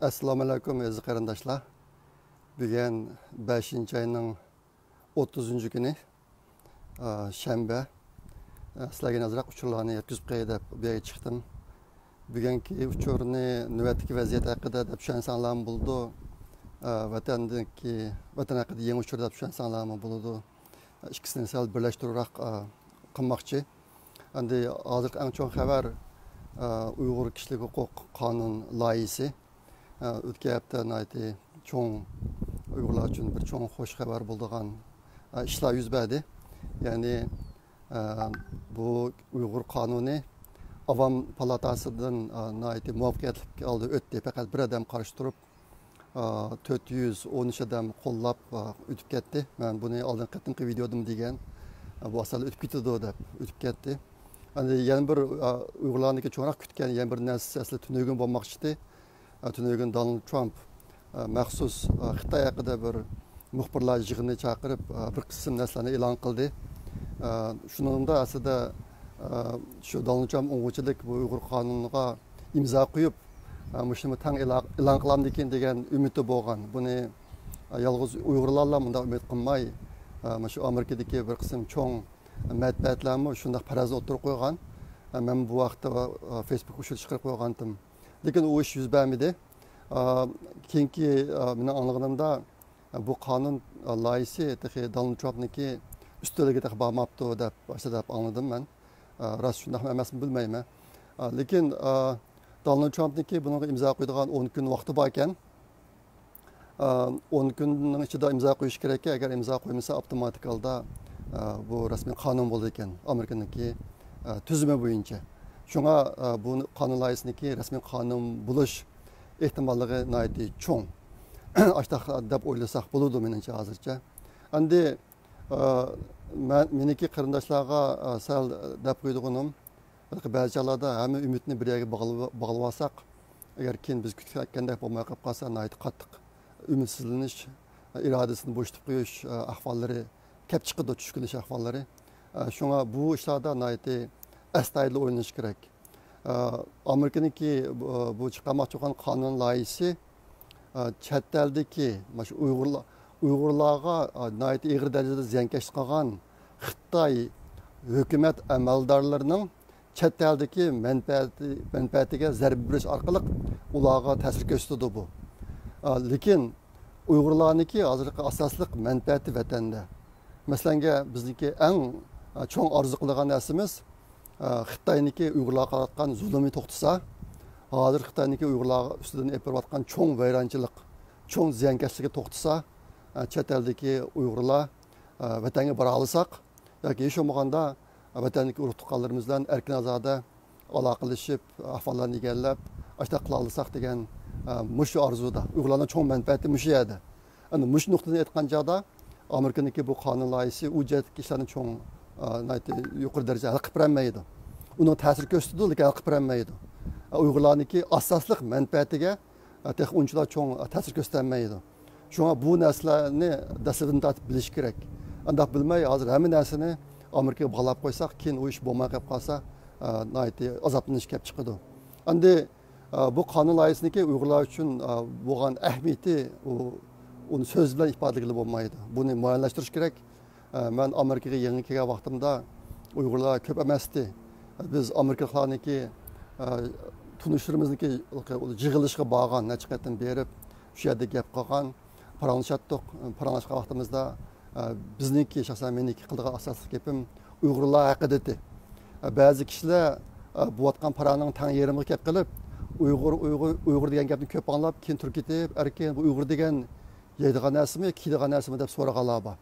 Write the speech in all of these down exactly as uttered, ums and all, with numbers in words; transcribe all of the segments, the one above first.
ئەسسالامۇئەلەيكۇم، ئەزىز قېرىنداشلار. بۈگۈن بەشىنچى ئاينىڭ ئوتتۇزىنچى كۈنى، ئا، شەنبە. ئا، سىلەرگە ئازراق ئۇچۇرلارنى يەتكۈزۈپ قوياي دەپ بۇ يەرگە چىقتىم. بۈگۈنكى ئۇچۇرنى نۆۋەتتىكى ۋەزىيەت ھەققىدە دەپ چۈشەنسەڭلارمۇ بولىدۇ. ئا، ۋەتەندىكى، ۋەتەن ھەققىدە يېڭى ئۇچۇر دەپ چۈشەنسەڭلارمۇ بولىدۇ. ئىككىسىنى سەل بىرلەشتۈرۈۋراق، ئا، قىلماقچى. ئەمدى ھازىرقى ئەڭ چوڭ خەۋەر، ئا، ئۇيغۇر كىشىلىك ھوقۇق قانۇن لايىھىسى. ئا، ئۆتكەن ھەپتە ناھايىتى چوڭ، ئۇيغۇرلار ئۈچۈن بىر چوڭ خوش خەۋەر بولىدىغان، ئا، ئىشلار يۈز بەردى. يەنى، ئا، بۇ ئۇيغۇر قانۇنى ئاۋام پالاتاسىدىن، ئا، ناھايىتى مۇۋەپپەقىيەتلىك ھالدا ئۆتتى. پەقەت بىر ئادەم قارشى تۇرۇپ، ئا، تۆت يۈز ئون ئۈچ ئادەم قوللاپ، ئا، ئۆتۈپ كەتتى. مەن بۇنى ئالدىنقى قېتىمقى ۋىدېيودىمۇ دېگەن، ئا، بۇ ئاسانلا ئۆتۈپ كېتىدۇ دەپ ئۆتۈپ كەتتى. ئەمدى يەنە بىر، ئا، ئۇيغۇرلارنىڭكى چوڭراق كۈتكەن يەنە بىر نەرسىسى ئەسلى تۈنۈگۈن بولماقچى ئىدى. ئا، تۈنۈگۈن دونالد ترامپ، ئا، مەخسۇس، ئا، خىتاي ھەققىدە بىر مۇخبىرلار يىغىنى چاقىرىپ، ئا، بىر قىسىم نەرسىلەرنى ئېلان قىلدى. ئا، شۇنىڭدا ئەسلىدە، ئا، شۇ دونالد ترامپ ئوڭغۇچىلىق بۇ ئۇيغۇر قانۇنىغا ئىمزا قويۇپ، ئا، مۇشۇنى تەڭ ئېلا-، ئېلان قىلامدىكىن دېگەن ئۈمىدى بولغان. بۇنى، ئا، يالغۇز ئۇيغۇرلارلا مۇنداق ئۈمىد قىلماي، ئا، مۇشۇ ئامېرىكىدىكى بىر قىسىم چوڭ مەتبۇئاتلارمۇ شۇنداق پەرەزنى ئوتتۇرىغا قويغان. ئا، مەن بۇ ۋاقىتتا، ئا، فېيسبۇك ئۇچۇردا چىقىرىپ قويغانتىم. لېكىن ئۇ ئىش يۈز بەرمىدى. ئا، كېيىنكى، ئا، مېنىڭ ئاڭلىغىنىمدا، ئا، بۇ قانۇن، ئا، لايىھىسى تېخى دونالد ترامپنىڭكى ئۈستىلىگە تېخى بارماپتۇ دەپ، ئاشۇ دەپ ئاڭلىدىم مەن. ئا، راست شۇنداقمۇ ئەمەسمۇ بىلمەيمەن. ئا، لېكىن، ئا، دونالد ترامپنىڭكى بۇنىڭغا ئىمزا قويىدىغان ئون كۈن ۋاقتى باركەن. ئا، ئون كۈننىڭ ئىچىدە ئىمزا قويۇش كېرەككەن، ئەگەر ئىمزا قويمىسا، ئاپتوماتىك ھالدا، ئا، بۇ رەسمىي قانۇن بولىدىكەن، ئامېرىكىنىڭكى، ئا، تۈزۈمى بويىچە. شۇڭا، ئا، بۇ قانۇن لايىھىسىنىڭكى رەسمىي قانۇن بولۇش ئېھتىماللىقى ناھايىتى چوڭ. ئاشتاق دەپ ئويلىساق بولىدۇ، مېنىڭچە، ھازىرچە. ئەمدى، ئا، مەن، مېنىڭكى قېرىنداشلارغا، ئا، سەل دەپ قويىدىغىنىم، بەلكى بەزى چاغلاردا ھەممە ئۈمىدنى بىر يەرگە باغلىۋ-، باغلىۋالساق، ئەگەر كېيىن بىز كۈتكەندەك بولماي قېلىپ قالسا، ناھايىتى قاتتىق ئۈمىدسىزلىنىش، ئىرادىسىنى بوشىتىپ قويۇش، ئە، ئەھۋاللىرى كەپ چىقىدۇ، چۈش كېلىش ئەھۋاللىرى. ئە، شۇڭا بۇ ئىشلاردا ناھايىتى ئەستايىدىل ئويلىنىش كېرەك. ئە، ئامېرىكىنىڭكى بۇ، بۇ چىقارماقچى بولغان قانۇن لايىھىسى، ئە، چەت ئەلدىكى، مانا شۇ ئۇيغۇرلار، ئۇيغۇرلارغا، ئە، ناھايىتى ئېغىر دەرىجىدە زىيانكەشلىك قىلغان خىتاي ھۆكۈمەت ئەمەلدارلىرىنىڭ چەت ئەلدىكى مەنپەئەتى، مەنپەئەتىگە زەربە بېرىش ئارقىلىق ئۇلارغا تەسىر كۆرسىتىدۇ بۇ. ئا، لېكىن ئۇيغۇرلارنىڭكى ھازىرقى ئاساسلىق مەنپەئەتى ۋەتەندە. مەسىلەنگە، بىزنىڭكى ئەڭ، ئا، چوڭ ئارزۇ قىلىدىغان نەرسىمىز، ئا، خىتاينىڭكى ئۇيغۇرلارغا قىلىۋاتقان زۇلۇمى توختىسا، ھازىر خىتاينىڭكى ئۇيغۇرلار ئۈستىدىن ئېلىپ بېرىۋاتقان چوڭ ۋەيرانچىلىق، چوڭ زىيانكەشلىكى توختىسا، ئا، چەت ئەلدىكى ئۇيغۇرلار، ئا، ۋەتەنگە بارالىساق، ياكى ھېچ بولمىغاندا ۋەتەندىكى ئۇرۇق تۇغقانلىرىمىز بىلەن ئەركىن ئازادە ئالاقىلىشىپ، ئەھۋاللارنى ئىگىلەپ، ئاشۇنداق قىلالىساق دېگەن، ئە، مۇشۇ ئارزۇدا. ئۇيغۇرلارنىڭ چوڭ مەنپەئەتى مۇشۇ يەردە. ئەمدى مۇشۇ نۇقتىدىن ئېيتقان چاغدا، ئامېرىكىنىڭكى بۇ قانۇن لايىھىسى ئۇ جەھەتتىكى ئىشلارنى چوڭ، ئە، ناھايىتى يۇقىرى دەرىجىدە ھەل قىلىپ بېرەلمەيدۇ. ئۇنىڭ تەسىرى كۆرسىتىدۇ، لېكىن ھەل قىلىپ بېرەلمەيدۇ. ئە، ئۇيغۇرلارنىڭكى ئاساسلىق مەنپەئەتىگە تېخى ئۇنچىلا چوڭ تەسىر كۆرسىتەلمەيدۇ. شۇڭا بۇ نەرسىلەرنى دەسلىپىدىن تارتىپ بىلىش كېرەك. ئانداق بىلمەي، ھازىر ھەممە نەرسىنى ئامېرىكىغا باغلاپ قويساق، كېيىن ئۇ ئىش بولماي قېلىپ قالسا، ئا، ناھايىتى ئازابلىنىش كېلىپ چىقىدۇ. ئەمدى، ئا، بۇ قانۇن لايىھىسىنىڭكى ئۇيغۇرلار ئۈچۈن، ئا، بولغان ئەھمىيىتى، ئۇ، ئۇنى سۆز بىلەن ئىپادىلىگىلى بولمايدۇ. بۇنى مۇئەييەنلەشتۈرۈش كېرەك. ئە، مەن ئامېرىكىغا يېڭى كەلگەن ۋاقتىمدا ئۇيغۇرلار كۆپ ئەمەستى. بىز ئامېرىكىلىقلارنىڭكى، ئە، تونۇشلىرىمىزنىڭكى يىغىلىشىغا بارغان، نەچچە قېتىم بېرىپ، شۇ يەردە گەپ قىلغان، پاراڭلىشاتتۇق. پاراڭلاشقان ۋاقتىمىزدا، ئە، بىزنىڭكى، شەخسەن مېنىڭكى قىلىدىغان ئاساسلىق گېپىم ئۇيغۇرلار ھەققىدە ئىدى. ئە، بەزى كىشىلەر، ئە، بوۋاتقان پاراڭنىڭ تەڭ يېرىمىغا كەپ قېلىپ، ئۇيغۇر، ئۇيغۇر، ئۇيغۇر دېگەن گەپنى كۆپ ئاڭلاپ، كېيىن تۇرۇپ كېتىپ، ئەركىن، بۇ ئۇيغۇر دېگەن يەيدىغان نەرسىمۇ، كىيىدىغان نەرسىمۇ دەپ سورىغانلار بار.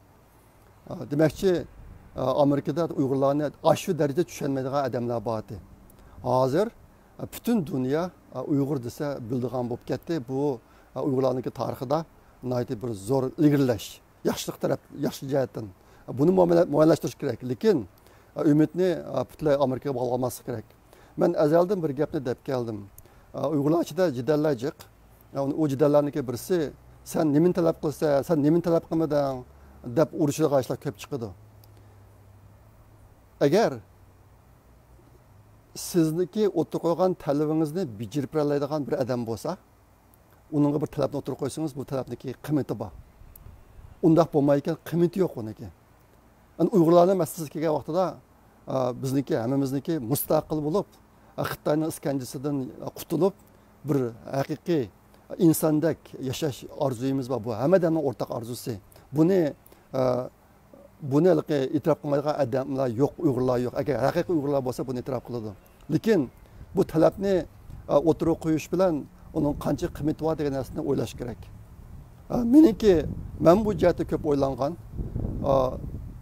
ئا، دېمەكچى، ئا، ئامېرىكىدا ئۇيغۇرلارنى ئاشۇ دەرىجىدە چۈشەنمەيدىغان ئادەملەر بار ئىدى. ھازىر، ئا، پۈتۈن دۇنيا، ئا، ئۇيغۇر دېسە بىلىدىغان بولۇپ كەتتى. بۇ، ئا، ئۇيغۇرلارنىڭكى تارىخىدا ناھايىتى بىر زور ئىلگىرىلەش، ياخشىلىق تەرەپ، ياخشى جەھەتتىن. بۇنى مۇئامىلە-، مۇئەييەنلەشتۈرۈش كېرەك. لېكىن، ئا، ئۈمىدنى، ئا، پۈتۈنلەي ئامېرىكىغا باغلىماسلىق كېرەك. مەن ئەزەلدىن بىر گەپنى دەپ كەلدىم. ئۇيغۇرلار ئىچىدە جېدەللەر جىق. ئۇ جېدەللەرنىڭكى بىرسى، «سەن نېمىنى تەلەپ قىلسا، سەن نېمىنى تەلەپ قىلمىدىڭ؟» دەپ ئۇرۇشىدىغان ئىشلار كۆپ چىقىدۇ. ئەگەر سىزنىڭكى ئوتتۇرىغا قويغان تەلىپىڭىزنى بېجىرىپ بېرەلەيدىغان بىر ئادەم بولسا، ئۇنىڭغا بىر تەلەپنى ئوتتۇرىغا قويسىڭىز، بۇ تەلەپنىڭكى قىممىتى بار. ئۇنداق بولمايدىكەن، قىممىتى يوق ئۇنىڭكى. ئەمدى ئۇيغۇرلارنىڭ مەسىلىسىگە كەلگەن ۋاقتىدا، ئا، بىزنىڭكى ھەممىمىزنىڭكى مۇستەقىل بولۇپ، ئا، خىتاينىڭ ئىسكەنجىسىدىن، ئا، قۇتۇلۇپ، بىر ھەقىقىي ئىنساندەك ياشاش ئارزۇيىمىز بار. بۇ ھەممە ئادەمنىڭ ئورتاق ئارزۇسى. بۇنى، ئا، بۇنى ھېلىقى ئېتىراپ قىلمايدىغان ئادەملەر يوق، ئۇيغۇرلار يوق. ئەگەر ھەقىقىي ئۇيغۇرلار بولسا، بۇنى ئېتىراپ قىلىدۇ. لېكىن بۇ تەلەپنى، ئا، ئوتتۇرىغا قويۇش بىلەن ئۇنىڭ قانچە قىممىتى بار دېگەن نەرسىنى ئويلاش كېرەك. ئا، مېنىڭكى، مەن بۇ جەھەتتە كۆپ ئويلانغان. ئا،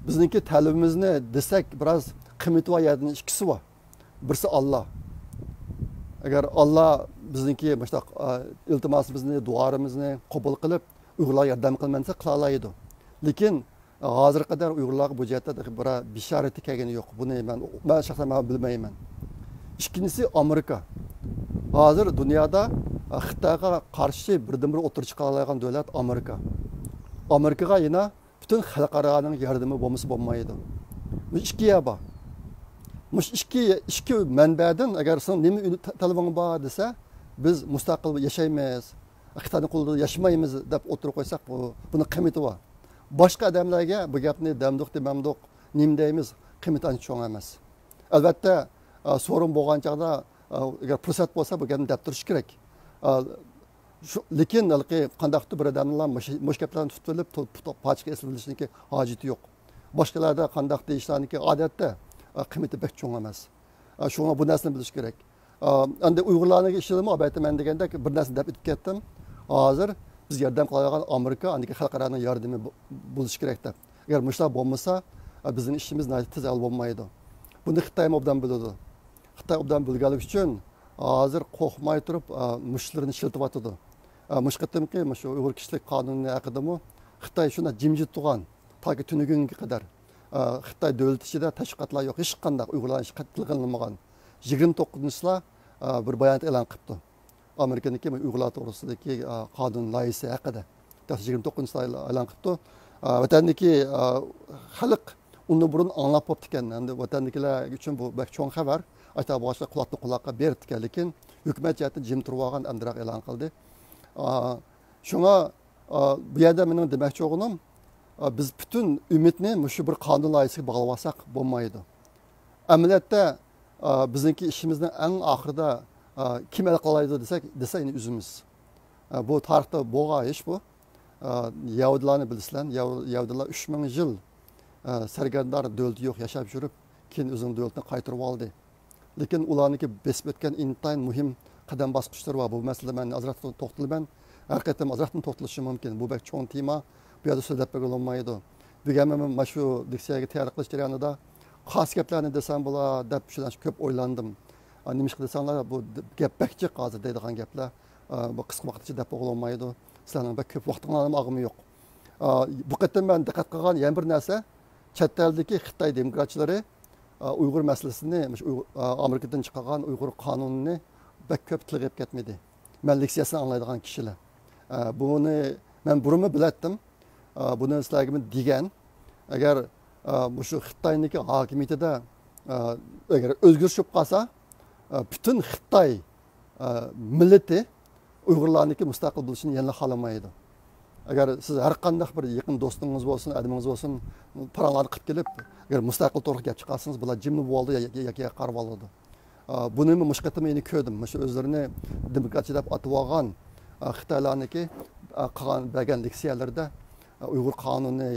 بىزنىڭكى تەلىپىمىزنى دېسەك، بىراز قىممىتى بار يەردىن ئىككىسى بار. بىرسى ئاللا. ئەگەر ئاللا بىزنىڭكى مۇشۇنداق، ئا، ئىلتىماسىمىزنى، دۇئالىرىمىزنى قوبۇل قىلىپ، ئۇيغۇرلارغا ياردەم قىلىمەن دېسە، قىلالايدۇ. لېكىن ھازىرغا قەدەر ئۇيغۇرلارغا بۇ جەھەتتە تېخى بىرەر بېشارىتى كەلگىنى يوق. بۇنى مەن، مەن شەخسەن مەن بىلمەيمەن. ئىككىنچىسى ئامېرىكا. ھازىر دۇنيادا، ئا، خىتايغا قارشى بىردىنبىر ئوتتۇرىغا چىقالايدىغان دۆلەت ئامېرىكا. ئامېرىكىغا يەنە پۈتۈن خەلقئارانىڭ ياردىمى بولمىسا بولمايدۇ. مۇشۇ ئىككى يەر بار. مۇشۇ ئىككى، ئىككى مەنبەدىن ئەگەر سېنىڭ نېمە ئۈن-، تە-، تەلىپىڭ بار دېسە، بىز مۇستەقىل ياشايمىز، خىتاينىڭ قولىدا ياشىمايمىز دەپ ئوتتۇرىغا قويساق، بۇ، بۇنىڭ قىممىتى بار. باشقا ئادەملەرگە بۇ گەپنى دەمدۇق، دېمەمدۇق، نېمە دەيمىز، قىممىتى ئانچە چوڭ ئەمەس. ئەلۋەتتە، ئا، سورۇن بولغان چاغدا، ئا، ئەگەر پۇرسەت بولسا، بۇ گەپنى دەپ تۇرۇش كېرەك. ئا، شۇ، لېكىن ھېلىقى قانداقتۇر بىر ئادەمنىلا مۇشۇ، مۇشۇ گەپلەرنى تۇتۇۋېلىپ، تو-، پۇت-، پاچىقى ئېسىلىۋېلىشنىڭكى ھاجىتى يوق. باشقىلاردا قانداق دېيىشلەرنىڭكى ئادەتتە، ئا، قىممىتى بەك چوڭ ئەمەس. ئا، شۇڭا بۇ نەرسىنى بىلىش كېرەك. ئا، ئەمدى ئۇيغۇرلارنىڭ ئىشىدىمۇ، ئەلۋەتتە، مەن دېگەندەك بىر نەرسىنى دەپ ئۆتۈپ كەتتىم. ھازىر بىز ياردەم قىلالايدىغان ئامېرىكا، ئاندىكى خەلقئارانىڭ ياردىمى بو-، بولۇشى كېرەك دەپ. ئەگەر مۇشۇلار بولمىسا، ئا، بىزنىڭ ئىشىمىز ناھايىتى تېز ھەل بولمايدۇ. بۇنى خىتايمۇ ئوبدان بىلىدۇ. خىتاي ئوبدان بىلگەنلىكى ئۈچۈن ھازىر قورقماي تۇرۇپ، ئا، مۇشتلىرىنى ئىشلىتىۋاتىدۇ. ئا، مۇشۇ قېتىمقى مۇشۇ ئۇيغۇر كىشىلىك قانۇنى ھەققىدىمۇ خىتاي شۇنداق جىمجىت تۇرغان، تاكى تۈنۈگۈنگە قەدەر. ئا، خىتاي دۆلىتى ئىچىدە تەشۋىقاتلار يوق، ھېچقانداق ئۇيغۇرلارنى ھېچقانداق تىلغا ئېلىنمىغان. يىگىرمە توققۇزىنچى چىسلا، ئا، بىر بايانات ئېلان قىپتۇ. ئامېرىكىنىڭكى ئۇيغۇرلار توغرىسىدىكى، ئا، قانۇن لايىھىسى ھەققىدە. يىگىرمە توققۇزىنچى ئايلار ئېلان قىپتۇ. ئا، ۋەتەندىكى، ئا، خەلق ئۇنى بۇرۇن ئاڭلاپ بوپتىكەن. ئەمدى ۋەتەندىكىلەر ئۈچۈن بۇ بەك چوڭ خەۋەر. ئايتا باشقا قۇلاقتىن قۇلاققا بېرىپتىكەن. لېكىن ھۆكۈمەت جەھەتتىن جىم تۇرۇۋالغان، ئەمدىراق ئېلان قىلدى. ئا، شۇڭا، ئا، بۇ يەردە مېنىڭ دېمەكچى بولغىنىم، ئا، بىز پۈتۈن ئۈمىدنى مۇشۇ بىر قانۇن لايىھىسىگە باغلىۋالساق بولمايدۇ. ئەمەلىيەتتە، ئا، بىزنىڭكى ئىشىمىزنىڭ ئەڭ ئاخىرىدا، ئا، كىم ھەل قىلالايدۇ دېسەك، دېسە يەنە ئۆزىمىز. ئا، بۇ تارىختا بولغان ئىش بۇ. ئا، يەھۇدىيلارنى بىلىسىلەر. يەھۇ-، يەھۇدىيلار ئۈچ مىڭ يىل، ئا، سەرگەردان دۆلىتى يوق ياشاپ يۈرۈپ، كېيىن ئۆزىنىڭ دۆلىتىنى قايتۇرۇۋالدى. لېكىن ئۇلارنىڭكى بېسىپ ئۆتكەن ئىنتايىن مۇھىم قەدەم باسقۇچلىرى بار. بۇ مەسىلىدە مەن ئازراق توختىلىمەن. ھەر قېتىم ئازراقتىن توختىلىشىم مۇمكىن. بۇ بەك چوڭ تېما. بۇ يەردە سۆزلەپ بەرگىلى بولمايدۇ. بۈگۈن مەن مۇشۇ لېكسىيەگە تەييارلىق قىلىش جەريانىدا خاس گەپلەرنى دېسەم بولا دەپ شۇنچە كۆپ ئويلاندىم. ئا، نېمىشقا دېسەڭلار، بۇ د-، گەپ بەك جىق ھازىر دەيدىغان گەپلەر. ئا، بۇ قىسقا ۋاقىت ئىچىدە دەپ بولغىلى بولمايدۇ. سىلەرنىڭ بەك كۆپ ۋاقتىڭلارنىمۇ ئالغۇم يوق. ئا، بۇ قېتىم مەن دىققەت قىلغان يەنە بىر نەرسە، چەت ئەلدىكى خىتاي دېموكراتچىلىرى، ئا، ئۇيغۇر مەسىلىسىنى، مۇشۇ ئۇيغۇر، ئا، ئامېرىكىدىن چىقارغان ئۇيغۇر قانۇنىنى بەك كۆپ تىلغا ئېلىپ كەتمىدى. مەن لېكسىيەسىنى ئاڭلايدىغان كىشىلەر. ئا، بۇنى مەن بۇرۇنمۇ بىلەتتىم. ئا، بۇنى سىلەرگىمۇ دېگەن. ئەگەر، ئا، مۇشۇ خىتاينىڭكى ھاكىمىيىتىدە، ئا، ئەگەر ئۆزگىرىش بولۇپ قالسا، ئا، پۈتۈن خىتاي، ئا، مىللىتى ئۇيغۇرلارنىڭكى مۇستەقىل بولۇشىنى يەنىلا خالىمايدۇ. ئەگەر سىز ھەر قانداق بىر يېقىن دوستىڭىز بولسۇن، ئادىمىڭىز بولسۇن، پاراڭلارنى قىلىپ كېلىپ، ئەگەر مۇستەقىل توغرىلىق گەپ چىقارسىڭىز، بۇلار جىملا بولىدۇ يا-، يا-، ياكى قارىۋالىدۇ. ئا، بۇنىمۇ مۇشۇ قېتىم يەنە كۆردۈم. مۇشۇ ئۆزلىرىنى دېموكراتچى دەپ ئاتىۋالغان، ئا، خىتايلارنىڭكى، ئا، قىلغان، بەرگەن لېكسىيەلىرىدە، ئا، ئۇيغۇر قانۇنى،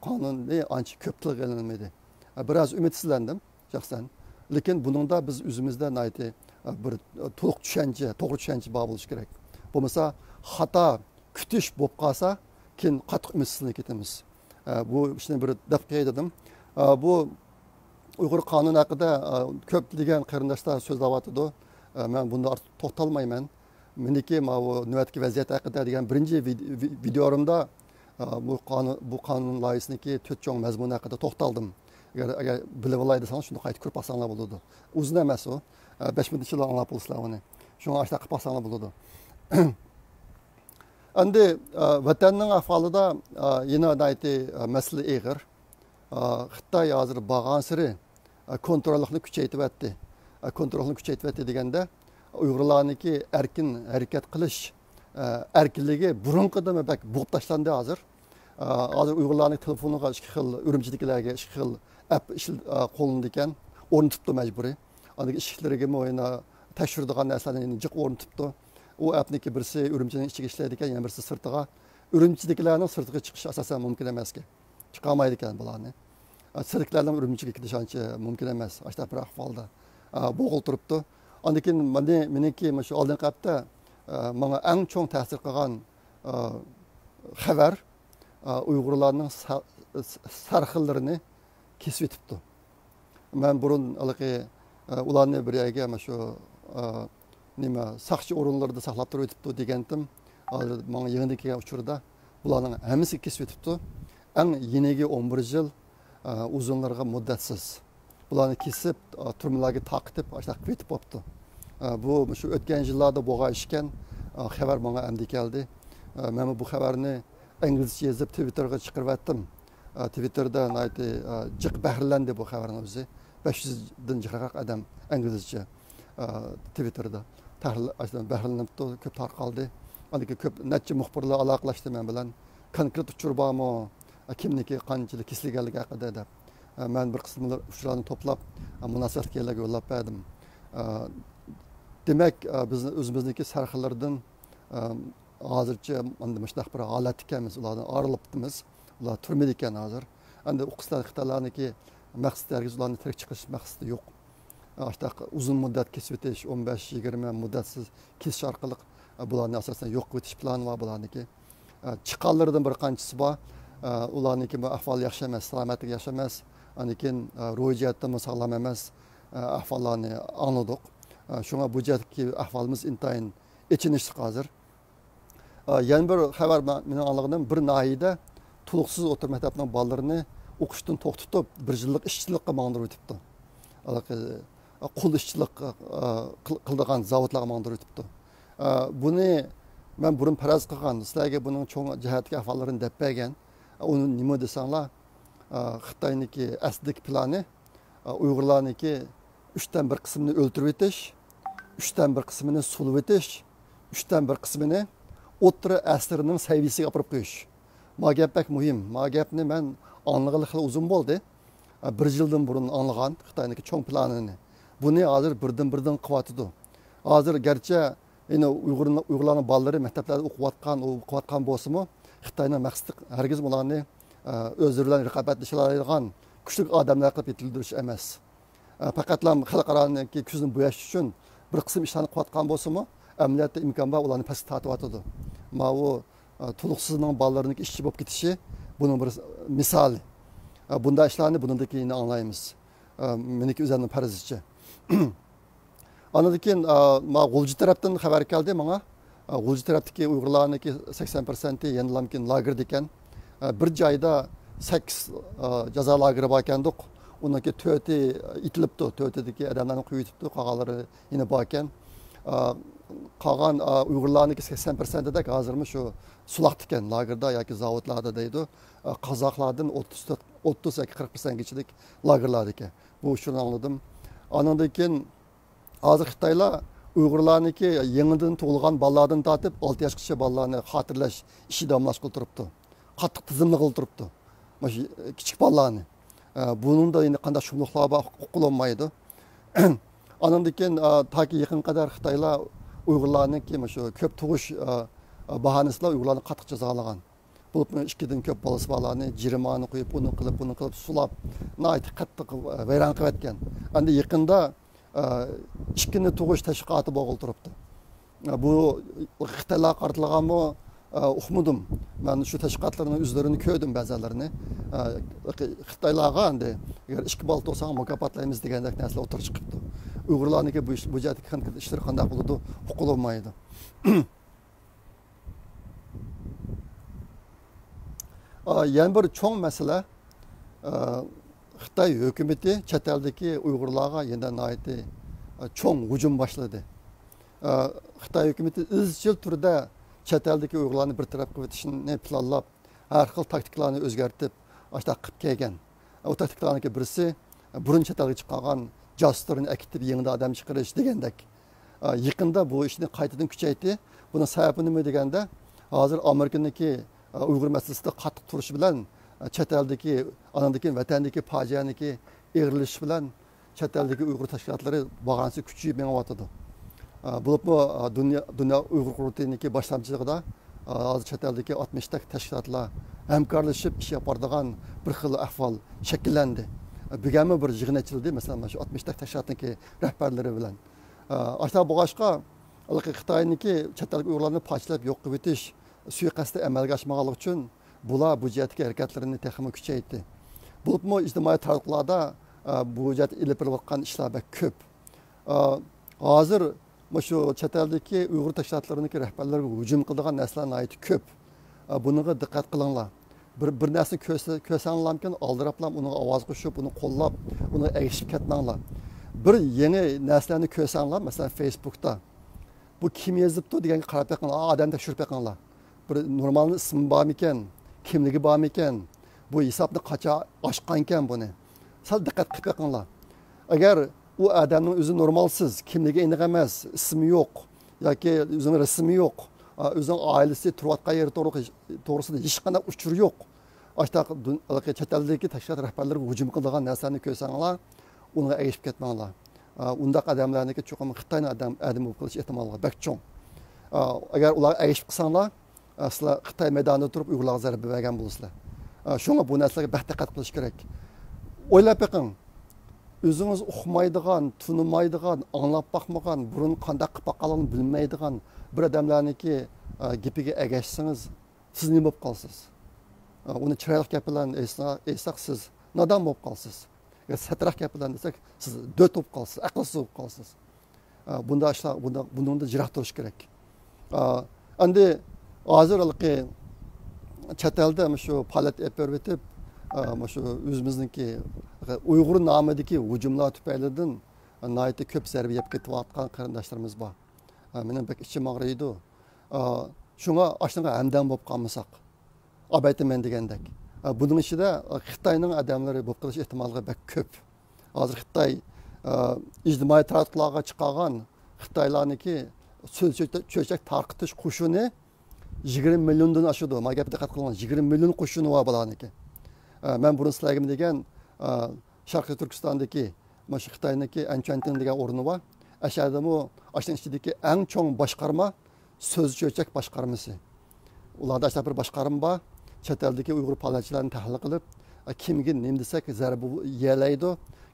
قانۇنى ئانچە كۆپ تىلغا ئېلىنمىدى. ئا، بىراز ئۈمىدسىزلەندىم شەخسەن. لېكىن بۇنىڭدا بىز ئۆزىمىزدە ناھايىتى، ئا، بىر، ئا، تولۇق چۈشەنچە، توغرا چۈشەنچە بار بولۇشى كېرەك. بولمىسا خاتا كۈتۈش بولۇپ قالسا، كېيىن قاتتىق ئۈمىدسىزلىنىپ كېتىمىز. ئە، بۇ ئىشنى بىر دەپ قوياي دېدىم. ئە، بۇ ئۇيغۇر قانۇنى ھەققىدە، ئە، كۆپلىگەن قېرىنداشلار سۆزلەۋاتىدۇ. ئە، مەن بۇندا ئارتۇق توختالمايمەن. مېنىڭكى ماۋۇ نۆۋەتتىكى ۋەزىيەت ھەققىدە دېگەن بىرىنچى ۋىد-، ۋى-، ۋىدېئولىرىمدا، ئە، بۇ قانۇن، بۇ قانۇن لايىھىسىنىڭكى تۆت چوڭ مەزمۇنى ھەققىدە توختالدىم. ئەگەر، ئەگەر بىلىۋالاي دېسەڭلار، شۇنى قايتا كۆرۈپ باقساڭلار بولىدۇ. ئۇزۇن ئەمەس ئۇ. ئە، بەش مىنۇتتىن ئاڭلاپ بولىسىلەر ئۇنى. شۇڭا ئاشۇنداق قىلىپ باقساڭلار بولىدۇ. ئەمدى، ئە، ۋەتەننىڭ ئەھۋالىدا، ئە، يەنە ناھايىتى، ئە، مەسىلە ئېغىر. ئە، خىتاي ھازىر بارغانسېرى، ئە، كونتروللۇقنى كۈچەيتىۋەتتى. ئە، كونترولنى كۈچەيتىۋەتتى دېگەندە، ئۇيغۇرلارنىڭكى ئەركىن ھەرىكەت قىلىش، ئە، ئەركىنلىكى بۇرۇنقىدىنمۇ بەك بوغۇپ تاشلاندى ھازىر. ئە، ھازىر ئۇيغۇرلارنىڭ تېلېفونىغا ئىككى خىل، ئۈرۈمچىدىكىلەرگە ئىككى خىل ئەپ ئىشل-، ئە، قوللىنىدىكەن، ئورنىتىپتۇ مەجبۇرىي. ئاندىن ئىشىكلىرىگىمۇ يەنە تەكشۈرىدىغان نەرسىلەرنى يەنە جىق ئورنىتىپتۇ. ئۇ ئەپنىڭكى بىرسى ئۈرۈمچىنىڭ ئىچىگە ئىشلەيدىكەن، يەنە بىرسى سىرتىغا. ئۈرۈمچىدىكىلەرنىڭ سىرتىغا چىقىشى ئاساسەن مۇمكىن ئەمەسكەن. چىقالمايدىكەن بۇلارنى. ئە، سىرتتىكىلەرنىڭ ئۈرۈمچىگە كېلىشى ئانچە مۇمكىن ئەمەس. ئاشۇنداق بىر ئەھۋالدا، ئە، بولغىلى تۇرۇپتۇ. ئاندىن كېيىن مېنى، مېنىڭكى مۇشۇ ئالدىنقى ھەپتە، ئە، ماڭا ئەڭ چوڭ تەسىر قىلغان، ئە، خەۋەر، ئە، ئۇيغۇرلارنىڭ سا-، سەرخىللىرىنى كېسىۋېتىپتۇ. مەن بۇرۇن ھېلىقى، ئە، ئۇلارنى بىر يەرگە مانا شۇ، ئە، نېمە، ساقچى ئورۇنلىرىدا ساقلاپ تۇرۇۋېتىپتۇ دېگەنتىم. ھازىر ماڭا يېڭىدىن كەلگەن ئۇچۇردا بۇلارنىڭ ھەممىسىنى كېسىۋېتىپتۇ. ئەڭ يېنىكى ئون بىر يىل، ئە، ئۇزۇنلىرىغا مۇددەتسىز. بۇلارنى كېسىپ، ئە، تۈرمىلەرگە تارقىتىپ، ئاشۇنداق قېتىپ بوپتۇ. ئە، بۇ مۇشۇ ئۆتكەن يىللاردا بولغان ئىشكەن، ئە، خەۋەر ماڭا ئەمدى كەلدى. ئە، مەنمۇ بۇ خەۋەرنى ئىنگلىزچە يېزىپ، تىۋىتتېرغا چىقىرىۋەتتىم. ئە، تىۋىتتېردا ناھايىتى، ئە، جىق بەھرىلەندى بۇ خەۋەرنىڭ ئۆزى. بەش يۈزدىن جىقراق ئادەم ئىنگلىزچە، ئە، تىۋىتتېردا تەھلىل-، بەھرىلىنىپتۇ، كۆپ تارقالدى. ئاندىن كېيىن كۆپ، نەچچە مۇخبىرلار ئالاقىلەشتى مەن بىلەن. كونكرېت ئۇچۇر بارمۇ؟ ئە، كىمنىكى قانچىلىك كېسىلگەنلىكى ھەققىدە دەپ. ئە، مەن بىر قىسىم ئۇچۇرلارنى توپلاپ، ئە، مۇناسىۋەتلىك يەرلەرگە يوللاپ بەردىم. ئە، دېمەك، ئە، بىز ئۆزىمىزنىڭكى سەرخىللىرىدىن، ئە، ھازىرچە ئەمدى مۇشۇنداق بىر ھالەتتە ئىكەنمىز، ئۇلاردىن ئايرىلىپتىمىز. ئۇلار تۈرمىدە ئىكەن ھازىر. ئەمدى ئۇ قىستا خىتايلارنىڭكى مەقسىتى ھەرگىز ئۇلارنى تىرىك چىقىرىش مەقسىتى يوق. ئاشۇنداق ئۇزۇن مۇددەت كېسىۋېتىش، ئون بەش، يىگىرمە مۇددەتسىز كېسىش ئارقىلىق، ئە، بۇلارنى ئاساسەن يوق قىلىۋېتىش پىلانى بار بۇلارنىڭكى. ئە، چىققانلىرىدىن بىر قانچىسى بار. ئە، ئۇلارنىڭكى بۇ ئەھۋالى ياخشى ئەمەس، سالامەتلىكى ياخشى ئەمەس. ئاندىن كېيىن، ئە، روھىي جەھەتتىنمۇ ساغلام ئەمەس، ئە، ئەھۋاللارنى ئاڭلىدۇق. ئە، شۇڭا بۇ جەھەتتىكى ئەھۋالىمىز ئىنتايىن ئېچىنىشلىق ھازىر. ئا، يەنە بىر خەۋەر، مە-، مېنىڭ ئاڭلىغىنىم، بىر ناھىيەدە تولۇقسىز ئوتتۇرا مەكتەپنىڭ بالىلىرىنى ئوقۇشتىن توختىتىپ، بىر يىللىق ئىشچىلىققا ماڭدۇرۇۋېتىپتۇ. ھېلىقى، ئا، قۇل ئىشچىلىق، ئا، قىل-، قىلىدىغان زاۋۇتلارغا ماڭدۇرۇۋېتىپتۇ. ئا، بۇنى مەن بۇرۇن پەرەز قىلغان، سىلەرگە بۇنىڭ چوڭ جەھەتتىكى ئەھۋاللىرىنى دەپ بەرگەن. ئۇنى نېمە دېسەڭلار، ئا، خىتاينىڭكى ئەسلىدىكى پىلانى، ئۇيغۇرلارنىڭكى ئۈچتىن بىر قىسمىنى ئۆلتۈرۈۋېتىش، ئۈچتىن بىر قىسمىنى سولىۋېتىش، ئۈچتىن بىر قىسمىنى ئوتتۇرا ئەسىرنىڭ سەۋىيەسىگە ئاپىرىپ قويۇش. ما گەپ بەك مۇھىم. ما گەپنى مەن ئاڭلىغىلى خېلى ئۇزۇن بولدى. بىر يىلدىن بۇرۇن ئاڭلىغان خىتاينىڭكى چوڭ پىلانىنى. بۇنى ھازىر بىردىن-بىردىن قىلىۋاتىدۇ. ھازىر گەرچە يەنە ئۇيغۇر، ئۇيغۇرلارنىڭ بالىلىرى مەكتەپلەردە ئوقۇۋاتقان، ئوقۇۋاتقان بولسىمۇ، خىتاينىڭ مەقسىتى ھەرگىز ئۇلارنى، ئە، ئۆزلىرى بىلەن رىقابەتلىشەلەيدىغان كۈچلۈك ئادەملەر قىلىپ يېتىلدۈرۈش ئەمەس. ئە، پەقەتلا خەلقئارانىڭكى كۆزىنى بوياش ئۈچۈن بىر قىسىم ئىشلارنى قىلىۋاتقان بولسىمۇ، ئەمەلىيەتتە ئىمكان بار ئۇلارنى پەسكە تارتىۋاتىدۇ. ماۋۇ، ئە، تولۇقسىزنىڭ بالىلىرىنىڭكى ئىشچى بولۇپ كېتىشى بۇنىڭ بىر مىسالى. ئە، بۇنداق ئىشلارنى بۇنىڭدىن كېيىن ئاڭلايمىز. ئە، مېنىڭكى ئۆزۈمنىڭ پەرىزىچە. ئاندىن كېيىن، ئا، ما غۇلجا تەرەپتىن خەۋەر كەلدى ماڭا. ئا، غۇلجا تەرەپتىكى ئۇيغۇرلارنىڭكى سەكسەن پىرسەنتى يەنىلامكىن لاگېردىكەن. ئا، بىر جايدا سەككىز، ئا، جازا لاگېرى باركەندۇق. ئۇنىڭكى تۆتى ئېتىلىپتۇ، تۆتىدىكى ئادەملەرنى قويۇۋېتىپتۇ، قالغانلىرى يەنە باركەن. ئا، قالغان، ئا، ئۇيغۇرلارنىڭكى سەكسەن پىرسەنتىدەك ھازىرمۇ شۇ سۇلاقتىكەن، لاگېردا ياكى زاۋۇتلاردا دەيدۇ. ئا، قازاقلاردىن ئوتتۇز تۆت، ئوتتۇز ياكى قىرىق پىرسەنتكىچىلىك لاگېرلاردىكەن. بۇ ئۇچۇرنى ئاڭلىدىم. ئانىڭدىن كېيىن ھازىر خىتايلار ئۇيغۇرلارنىڭكى يېڭىدىن تۇغۇلغان بالىلاردىن تارتىپ ئالتە ياشقىچە بالىلارنى خاتىرىلەش ئىشى داۋاملاشقىلى تۇرۇپتۇ. قاتتىق تىزىملىغىلى تۇرۇپتۇ. مۇشۇ كىچىك بالىلارنى. ئە، بۇنىڭدا ئەمدى قانداق شۇملۇقلار بار، ئۇققىلى بولمايدۇ. ئانىڭدىن كېيىن، ئە، تاكى يېقىنغا قەدەر خىتايلار ئۇيغۇرلارنىڭكى مۇشۇ كۆپ تۇغۇش، ئە، باھانىسى بىلەن ئۇيغۇرلارنى قاتتىق جازالىغان. بولۇپمۇ ئىككىدىن كۆپ بالىسى بارلارنى جىرىمانە قويۇپ، ئۇنى قىلىپ، بۇنى قىلىپ سۇلاپ، ناھايىتى قەتتىق ۋەيران قىلىۋەتكەن. ئەمدى يېقىندا، ئە، ئىككىنى تۇغۇش تەشۋىقاتى بولغىلى تۇرۇپتۇ. ئە، بۇ خىتايلارغا قارىتىلغانمۇ، ئە، ئۇقمىدىم. مەن شۇ تەشۋىقاتلارنىڭ ئۆزلىرىنى كۆردۈم بەزەنلىرىنى. ئە، خىتايلارغا ئەمدى ئەگەر ئىككى بالا تۇغساڭ مۇكاپاتلايمىز دېگەندەك نەرسىلەر ئوتتۇرىغا چىقىپتۇ. ئۇيغۇرلارنىڭكى بۇ ئىش، بۇ جەھەتتىكى قانۇن ئىشلىرى قانداق بولىدۇ، ئۇققىلى بولمايدۇ. ئا، يەنە بىر چوڭ مەسىلە، ئا، خىتاي ھۆكۈمىتى چەت ئەلدىكى ئۇيغۇرلارغا يەنە ناھايىتى، ئا، چوڭ ھۇجۇم باشلىدى. ئا، خىتاي ھۆكۈمىتى ئىزچىل تۈردە چەت ئەلدىكى ئۇيغۇرلارنى بىر تەرەپ قىلىۋېتىشنى پىلانلاپ، ھەر خىل تاكتىكىلارنى ئۆزگەرتىپ، ئاشۇنداق قىلىپ كەلگەن. ئۇ تاكتىكىلارنىڭكى بىرسى، بۇرۇن چەت ئەلگە چىقارغان جاسۇسلىرىنى ئەكېتىپ، يېڭىدىن ئادەم چىقىرىش دېگەندەك. ئا، يېقىندا بۇ ئىشنى قايتىدىن كۈچەيتتى. بۇنىڭ سەۋەبى نېمە دېگەندە، ھازىر ئامېرىكىنىڭكى، ئا، ئۇيغۇر مەسىلىسىدە قاتتىق تۇرۇشى بىلەن، ئا، چەت ئەلدىكى، ئانىڭدىن كېيىن ۋەتەندىكى پاجىئەنىڭكى ئېغىرلىشىشى بىلەن چەت ئەلدىكى ئۇيغۇر تەشكىلاتلىرى بارغانسېرى كۈچىيىپ مېڭىۋاتىدۇ. ئا، بولۇپمۇ، ئا، دۇنيا، دۇنيا ئۇيغۇر قۇرۇلتىيىنىڭكى باشلامچىلىقىدا، ئا، ھازىر چەت ئەلدىكى ئاتمىشتەك تەشكىلاتلار ھەمكارلىشىپ ئىش ئېلىپ بارىدىغان بىر خىل ئەھۋال شەكىللەندى. ئا، بۈگۈنمۇ بىر يىغىن ئېچىلدى، مەسىلەن، مانا شۇ ئاتمىشتەك تەشكىلاتنىڭكى رەھبەرلىرى بىلەن. ئا، ئاشۇنداق بولغاچقا، ھېلىقى خىتاينىڭكى چەت ئەلدىكى ئۇيغۇرلارنى پارچىلاپ يوق قىلىۋېتىش سۇيىقەستى ئەمەلگە ئاشمىغانلىقى ئۈچۈن، بۇلار بۇ جەھەتتىكى ھەرىكەتلىرىنى تېخىمۇ كۈچەيتتى. بولۇپمۇ ئىجتىمائىي تاراتقۇلاردا، ئا، بۇ جەھەتتە ئېلىپ بېرىلىۋاتقان ئىشلار بەك كۆپ. ئا، ھازىر مۇشۇ چەت ئەلدىكى ئۇيغۇر تەشكىلاتلىرىنىڭكى رەھبەرلىرىگە ھۇجۇم قىلىدىغان نەرسىلەر ناھايىتى كۆپ. ئا، بۇنىڭغا دىققەت قىلىڭلار. بىر، بىر نەرسىنى كۆرسە-، كۆرسەڭلارمىكىن، ئالدىراپلا ئۇنىڭغا ئاۋاز قوشۇپ، ئۇنى قوللاپ، ئۇنىڭغا ئەگىشىپ كەتمەڭلار. بىر يېڭى نەرسىلەرنى كۆرسەڭلار، مەسىلەن، فېيسبۇكتا، بۇ كىم يېزىپتۇ دېگەنگە قاراپ بېقىڭلار، ئادەمنى تەكشۈرۈپ بېقىڭلار. بىر نورمالنى ئىسمى بارمىكەن، كىملىكى بارمىكەن، بۇ ھېسابنى قاچان ئاچقانكەن بۇنى. سەل دىققەت قىلىپ بېقىڭلار. ئەگەر ئۇ ئادەمنىڭ ئۆزى نورمالسىز، كىملىكى ئېنىق ئەمەس، ئىسمى يوق ياكى ئۆزىنىڭ رەسىمى يوق، ئا، ئۆزىنىڭ ئائىلىسى تۇرۇۋاتقان يېرى توغرا-، توغرىسىدا ھېچقانداق ئۇچۇر يوق. ئاشۇنداق دۇن-، ھېلىقى چەت ئەلدىكى تەشكىلات رەھبەرلىرىگە ھۇجۇم قىلىدىغان نەرسىلەرنى كۆرسەڭلار، ئۇنىڭغا ئەگىشىپ كەتمەڭلار. ئا، ئۇنداق ئادەملەرنىڭكى چوقۇم خىتاينىڭ ئادەم-، ئادىمى بولۇپ قېلىش ئېھتىماللىقى بەك چوڭ. ئا، ئەگەر ئۇلارغا ئەگىشىپ قالساڭلار، ئا، سىلەر خىتاي مەيدانىدا تۇرۇپ ئۇيغۇرلارغا زەربە بەرگەن بولىسىلەر. ئا، شۇڭا بۇ نەرسىلەرگە بەك دىققەت قىلىش كېرەك. ئويلاپ بېقىڭ، ئۆزىڭىز ئۇقمايدىغان، تونۇمايدىغان، ئاڭلاپ باقمىغان، بۇرۇن قانداق قىلىپ باققانلىقىنى بىلمەيدىغان بىر ئادەملەرنىڭكى، ئا، گېپىگە ئەگەشسىڭىز، سىز نېمە بولۇپ قالىسىز؟ ئا، ئۇنى چىرايلىق گەپ بىلەن ئېيتسا-، ئېيتساق، سىز نادان بولۇپ قالىسىز. يا سەترەك گەپ بىلەن دېسەك، سىز دۆت بولۇپ قالىسىز، ئەقىلسىز بولۇپ قالىسىز. ئا، بۇنداق ئىشلار، بۇنداق، بۇنىڭدىن يىراق تۇرۇش كېرەك. ئا، ئەمدى ھازىر ھېلىقى چەت ئەلدە مۇشۇ پائالىيەت ئېلىپ بېرىۋېتىپ، ئا، مۇشۇ ئۆزىمىزنىڭكى ئۇيغۇر نامىدىكى ھۇجۇملار تۈپەيلىدىن ناھايىتى كۆپ زەربە يەپ كېتىۋاتقان قېرىنداشلىرىمىز بار. ئا، مېنىڭ بەك ئىچىم ئاغرىيدۇ. ئا، شۇڭا ئاشۇنىڭغا ھەمدەم بولۇپ قالمىساق، ئاۋايتىمەن دېگەندەك. ئا، بۇنىڭ ئىچىدە، ئا، خىتاينىڭ ئادەملىرى بولۇپ قېلىش ئېھتىماللىقى بەك كۆپ. ھازىر خىتاي، ئا، ئىجتىمائىي تاراتقۇلارغا چىقارغان خىتايلارنىڭكى سۆز چۆچەك، چۆچەك تارقىتىش قوشۇنى يىگىرمە مىليوندىن ئاشىدۇ. مانا گەپكە دىققەت قىلىڭ، يىگىرمە مىليون قوشۇنى بار بۇلارنىڭكى. ئا، مەن بۇرۇن سىلەرگىمۇ دېگەن، ئا، شەرقىي تۈركىستاندىكى، مانا شۇ خىتاينىڭكى ئەنچۈەنتىڭ دېگەن ئورنى بار. ئەشەدىمۇ ئاشۇنىڭ ئىچىدىكى ئەڭ چوڭ باشقارما سۆز چۆچەك باشقارمىسى. ئۇلاردا ئاشۇنداق بىر باشقارما بار. چەت ئەلدىكى ئۇيغۇر پائالىيەتچىلەرنى تەھلىل قىلىپ، ئا، كىمگە نېمە دېسەك زەربە يېيەلەيدۇ،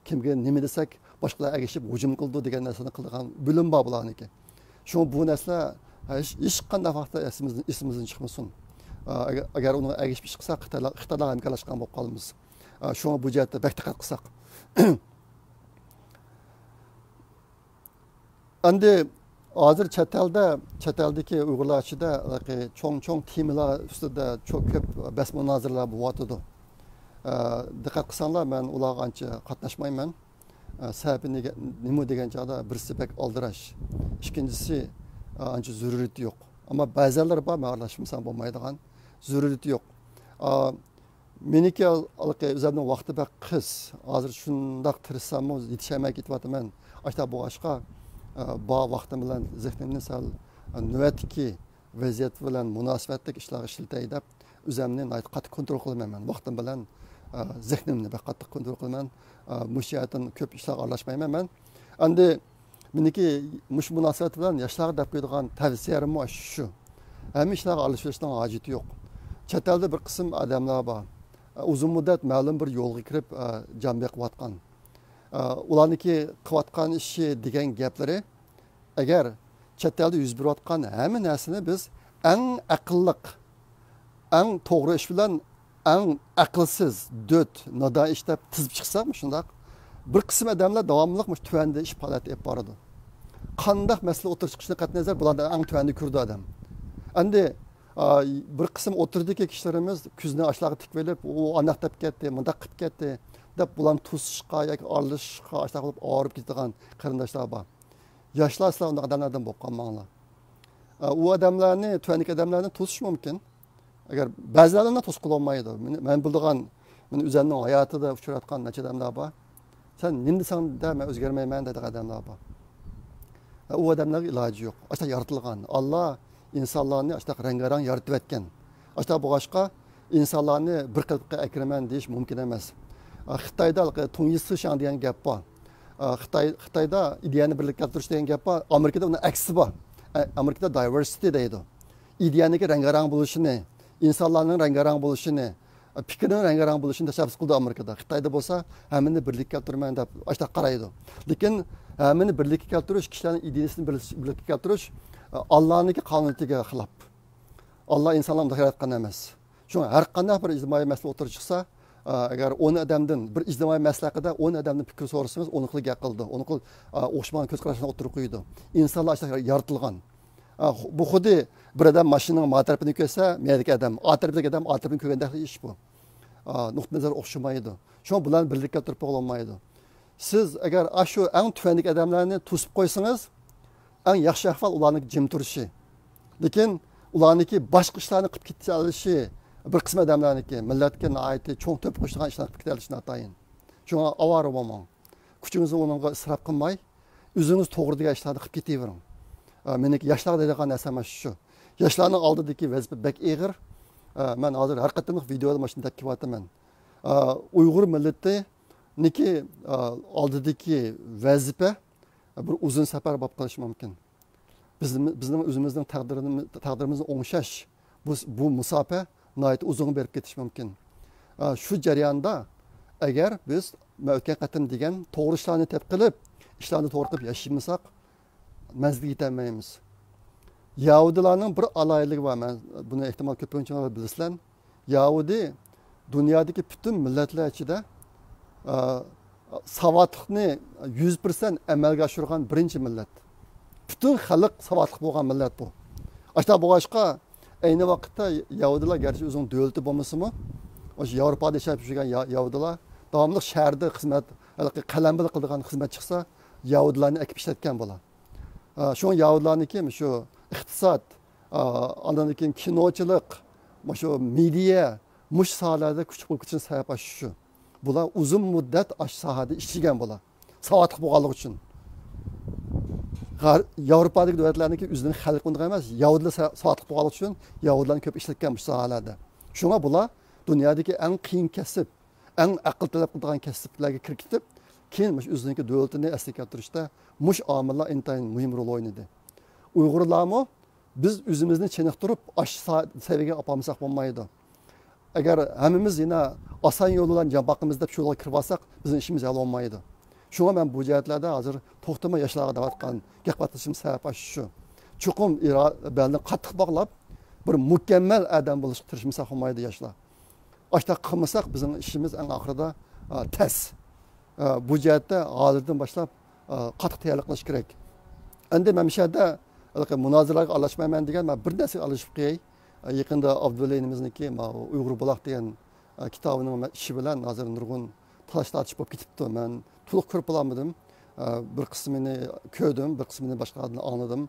كىمگە نېمە دېسەك باشقىلار ئەگىشىپ ھۇجۇم قىلىدۇ دېگەن نەرسىنى قىلىدىغان بۆلۈم بار بۇلارنىڭكى. شۇڭا بۇ نەرسىلەر ھېچ، ھېچقانداق ۋاقىتتا ئېسىمىزدىن، ئېسىمىزدىن چىقمىسۇن. ئا، ئەگەر، ئەگەر ئۇنىڭغا ئەگىشىپ ئىش قىلساق، خىتايلار، خىتايلارغا ھەمكارلاشقان بولۇپ قالىمىز. ئا، شۇڭا بۇ جەھەتتە بەك دىققەت قىلساق. ئەمدى ھازىر چەت ئەلدە، چەت ئەلدىكى ئۇيغۇرلار ئىچىدە ھېلىقى چوڭ، چوڭ تېمىلار ئۈستىدە چوڭ، كۆپ بەس مۇنازىرىلەر بولۇۋاتىدۇ. ئە، دىققەت قىلساڭلار، مەن ئۇلارغا ئانچە قاتناشمايمەن. ئە، سەۋەبى نېگە-، نېمە دېگەن چاغدا، بىرسى بەك ئالدىراش، ئىككىنچىسى، ئە، ئانچە زۆرۈرىيىتى يوق. ئەمما بەزەنلىرى بار، مەن ئارىلاشمىسام بولمايدىغان، زۆرۈرىيىتى يوق. ئە، مېنىڭكى ھېلىقى ئۆزۈمنىڭ ۋاقتى بەك قىس. ھازىر شۇنداق تىرىشساممۇ يېتىشەلمەي كېتىۋاتىمەن. ئاشۇنداق بولغاچقا، ئە، بار ۋاقتىم بىلەن زېھنىمنى سەل، ئە، نۆۋەتتىكى ۋەزىيەت بىلەن مۇناسىۋەتلىك ئىشلارغا ئىشلىتەي دەپ، ئۆزۈمنى ناھايىتى قاتتىق كونترول قىلىمەن مەن. ۋاقتىم بىلەن، ئە، زېھنىمنى بەك قاتتىق كونترول قىلىمەن. ئە، مۇشۇ يەردىن كۆپ ئىشلارغا ئارىلاشمايمەن مەن. ئەمدى مېنىڭكى مۇشۇ مۇناسىۋەت بىلەن ياشلارغا دەپ قويىدىغان تەۋسىيەممۇ شۇ. ھەممە ئىشلارغا ئارىلىشىۋېلىشنىڭ ھاجىتى يوق. چەت ئەلدە بىر قىسىم ئادەملەر بار. ئۇزۇن مۇددەت مەلۇم بىر يولغا كىرىپ، جان بېقىۋاتقان. ئۇلارنىڭكى قىلىۋاتقان ئىشى دېگەن گەپلىرى، ئەگەر چەت ئەلدە يۈز بېرىۋاتقان ھەممە نەرسىنى بىز ئەڭ ئەقىللىق، ئەڭ توغرا ئىش بىلەن ئەڭ ئەقىلسىز، دۆت، نادان ئىش دەپ تىزىپ چىقساق، مۇشۇنداق بىر قىسىم ئادەملەر داۋاملىق مۇشۇ تۆۋەندە ئىش پائالىيەت ئېلىپ بارىدۇ. قانداق مەسىلە ئوتتۇرىغا چىقىشىدىن قەتئىينەزەر، بۇلارنى ئەڭ تۆۋەندە كۆرىدۇ ئادەم. ئەمدى، ئا، بىر قىسىم ئوتتۇرىدىكى كىشىلىرىمىز كۆزىنى ئاشۇلارغا تىكىۋېلىپ، «ئۇ ئانداق دەپ كەتتى، مۇنداق قىلىپ كەتتى» دەپ، بۇلارنى توسۇشقا ياكى ئارىلىشىشقا ئاشۇنداق قىلىپ ئاۋۇرۇپ كېتىدىغان قېرىنداشلار بار. ياشلار، سىلەر ئۇنداق ئادەملەردىن بولۇپ قالماڭلار. ئا، ئۇ ئادەملەرنى، تۆۋەندىكى ئادەملەرنى توسۇش مۇمكىن. ئەگەر بەزىلەرنى توسقىلى بولمايدۇ. مېنى، مەن بىلىدىغان، مېنى ئۆزۈمنىڭ ھاياتىدا ئۇچراتقان نەچچە ئادەملەر بار. «سەن نېمە دېسەڭ دە، مەن ئۆزگەرمەيمەن» دەيدىغان ئادەملەر بار. ئۇ ئادەملەرگە ئىلاجى يوق. ئاشۇنداق يارىتىلغان. ئاللا ئىنسانلارنى ئاشۇنداق رەڭگارەڭ يارىتىۋەتكەن. ئاشۇنداق بولغاچقا، ئىنسانلارنى بىر قېلىپقا ئەكىرىمەن دېيىش مۇمكىن ئەمەس. خىتايدا تۇڭيىسىشاڭ دېگەن گەپ بار. خىتاي، خىتايدا ئىدىيەنى بىرلىككە كەلتۈرۈش دېگەن گەپ بار. ئامېرىكىدا ئۇنىڭ ئەكسى بار. ئامېرىكىدا دايۋېرسىتى دەيدۇ. ئىدىيەنىڭكى رەڭگارەڭ بولۇشىنى، ئىنسانلارنىڭ رەڭگارەڭ بولۇشىنى، پىكرىنىڭ رەڭگارەڭ بولۇشىنى تەشەببۇس قىلىدۇ ئامېرىكىدا. خىتايدا بولسا ھەممىنى بىرلىككە كەلتۈرىمەن دەپ ئاشۇنداق قارايدۇ. لېكىن ھەممىنى بىرلىككە كەلتۈرۈش، كىشىلەرنىڭ ئىدىيىسىنى بىرلىك-، بىرلىككە كەلتۈرۈش، ئاللانىڭكى قانۇنىيىتىگە خىلاپ. ئاللا ئىنسانلارنى مۇنداق ياراتقان ئەمەس. شۇڭا ھەر قانداق بىر ئىجتىمائىي مەسىلە ئوتتۇرىغا چىقسا، ئەگەر ئون ئادەمدىن بىر ئىجتىمائىي مەسىلە ھەققىدە ئون ئادەمدىن پىكىر سورىسىڭىز، ئون خىل گەپ قىلىدۇ، ئون خىل، ئوخشىمىغان كۆز قاراشلارنى ئوتتۇرىغا قويىدۇ. ئىنسانلار ئاشۇنداق يارىتىلغان. بۇ خۇددى بىر ئادەم ماشىنىنىڭ ما تەرىپىنى كۆرسە، مەيدىكى ئادەم، ئا تەرىپىدىكى ئادەم ئا تەرىپىنى كۆرگەندەك ئىش بۇ. نۇقتىئى نەزەر ئوخشىمايدۇ. شۇڭا بۇلارنى بىرلىككە كەلتۈرۈپ بولالمايدۇ. سىز ئەگەر ئاشۇ ئەڭ تۆۋەندىكى ئادەملەرنى توسۇپ قويسىڭىز، ئەڭ ياخشى ئەھۋال ئۇلارنىڭكى جىم تۇرۇشى. لېكىن ئۇلارنىڭكى باشقا ئىشلارنى قىلىپ كېتەلىشى، بىر قىسىم ئادەملەرنىڭكى مىللەتكە ناھايىتى چوڭ تۆھپە قوشىدىغان ئىشلارنى قىلىپ كېتەلىشى ناتايىن. شۇڭا ئاۋارە بولماڭ. كۈچىڭىزنى ئۇنىڭغا ئىسراپ قىلماي، ئۆزىڭىز توغرا دېگەن ئىشلارنى قىلىپ كېتىۋېرىڭ. ئە، مېنىڭكى ياشلارغا دەيدىغان نەرسەم مانا شۇ. ياشلارنىڭ ئالدىدىكى ۋەزىپە بەك ئېغىر. ئە، مەن ھازىر ھەر قېتىملىق ۋىدېيودا مانا شۇنى دەپ كېلىۋاتىمەن. ئە، ئۇيغۇر مىللىتىنىڭكى، ئە، ئالدىدىكى ۋەزىپە بىر ئۇزۇن سەپەر بولۇپ قېلىشى مۇمكىن. بىز، بىزنىڭ ئۆزىمىزنىڭ تەقدىرىنى، تەقدىرىمىزنى ئوڭشاش، بۇ، بۇ مۇساپە ناھايىتى ئۇزۇنغا بېرىپ كېتىشى مۇمكىن. ئە، شۇ جەرياندا ئەگەر بىز، مەن ئۆتكەن قېتىم دېگەن، توغرا ئىشلارنى تەپ قىلىپ، ئىشلارنى توغرا قىلىپ ياشىمىساق، مەنزىلگە يېتەلمەيمىز. يەھۇدىيلارنىڭ بىر ئالاھىدىلىكى بار، مەن بۇنى ئېھتىمال كۆپىنچىڭلار بىلىسىلەر. يەھۇدىي دۇنيادىكى پۈتۈن مىللەتلەر ئىچىدە، ئە، ساۋاتلىقنى يۈز پىرسەنت ئەمەلگە ئاشۇرغان بىرىنچى مىللەت. پۈتۈن خەلق ساۋاتلىق بولغان مىللەت بۇ. ئاشۇنداق بولغاچقا، ئەينى ۋاقىتتا يەھۇدىيلار گەرچە ئۆزىنىڭ دۆلىتى بولمىسىمۇ، ئاشۇ ياۋروپادا ياشاپ يۈرگەن يا-، يەھۇدىيلار داۋاملىق شەھەردە خىزمەت، ھېلىقى قەلەم بىلەن قىلىدىغان خىزمەت چىقسا، يەھۇدىيلارنى ئەكىپ ئىشلەتكەن بۇلار. ئە، شۇڭا يەھۇدىيلارنىڭكى شۇ ئىقتىساد، ئا، ئاندىن كېيىن كىنوچىلىق، مۇشۇ مېدىيە، مۇشۇ ساھەلەردە كۈچلۈك بولۇپ كېتىشىنىڭ سەۋەبى ئاشۇ شۇ. بۇلار ئۇزۇن مۇددەت ئاشۇ ساھەدە ئىشلىگەن بۇلار. ساۋاتلىق بولغانلىقى ئۈچۈن. غەر-، ياۋروپادىكى دۆلەتلەرنىڭكى ئۆزىنىڭ خەلقى ئۇنداق ئەمەس، يەھۇدىيلار سا-، ساۋاتلىق بولغانلىقى ئۈچۈن يەھۇدىيلارنى كۆپ ئىشلەتكەن مۇشۇ ساھەلەردە. شۇڭا بۇلار دۇنيادىكى ئەڭ قىيىن كەسىپ، ئەڭ ئەقىل تەلەپ قىلىدىغان كەسىپلەرگە كىرىپ كېتىپ، كېيىن مۇشۇ ئۆزىنىڭكى دۆلىتىنى ئەسلىگە كەلتۈرۈشتە مۇشۇ ئامىللار ئىنتايىن مۇھىم رول ئوينىدى. ئۇيغۇرلارمۇ بىز ئۆزىمىزنى چېنىقتۇرۇپ، ئاشۇ سا-، سەۋىيەگە ئاپارمىساق بولمايدۇ. ئەگەر ھەممىمىز يەنە ئاسان يول بىلەن جان باقىمىز دەپ شۇ يولغا كىرىۋالساق، بىزنىڭ ئىشىمىز ھەل بولمايدۇ. شۇڭا مەن بۇ جەھەتلەردە ھازىر توختىماي ياشلارغا دەۋاتقان گەپ قاتنىشىم سەۋەب ئاشۇ شۇ. چوقۇم ئىرا-، بەلنى قاتتىق باغلاپ، بىر مۇكەممەل ئادەم بولۇشقا تىرىشمىساق بولمايدۇ ياشلار. ئاشۇنداق قىلمىساق، بىزنىڭ ئىشىمىز ئەڭ ئاخىرىدا، ئا، تەس. ئا، بۇ جەھەتتە ھازىردىن باشلاپ، ئا، قاتتىق تەييارلىق قىلىش كېرەك. ئەمدى مەن مۇشۇ يەردە ھېلىقى مۇنازىرىلەرگە ئارىلاشمايمەن دېگەن، مەن بىر نەرسىگە ئارىلىشىپ قوياي. ئا، يېقىندا ئابدۇللا ئىنىمىزنىڭكى ماۋۇ ئۇيغۇر بۇلاق دېگەن، ئا، كىتابىنىڭ مە-، ئىشى بىلەن ھازىر نۇرغۇن تالاش تارتىش بولۇپ كېتىپتۇ. مەن تولۇق كۆرۈپ بولالمىدىم. ئا، بىر قىسمىنى كۆردۈم، بىر قىسمىنى باشقا ئاددىن ئاڭلىدىم.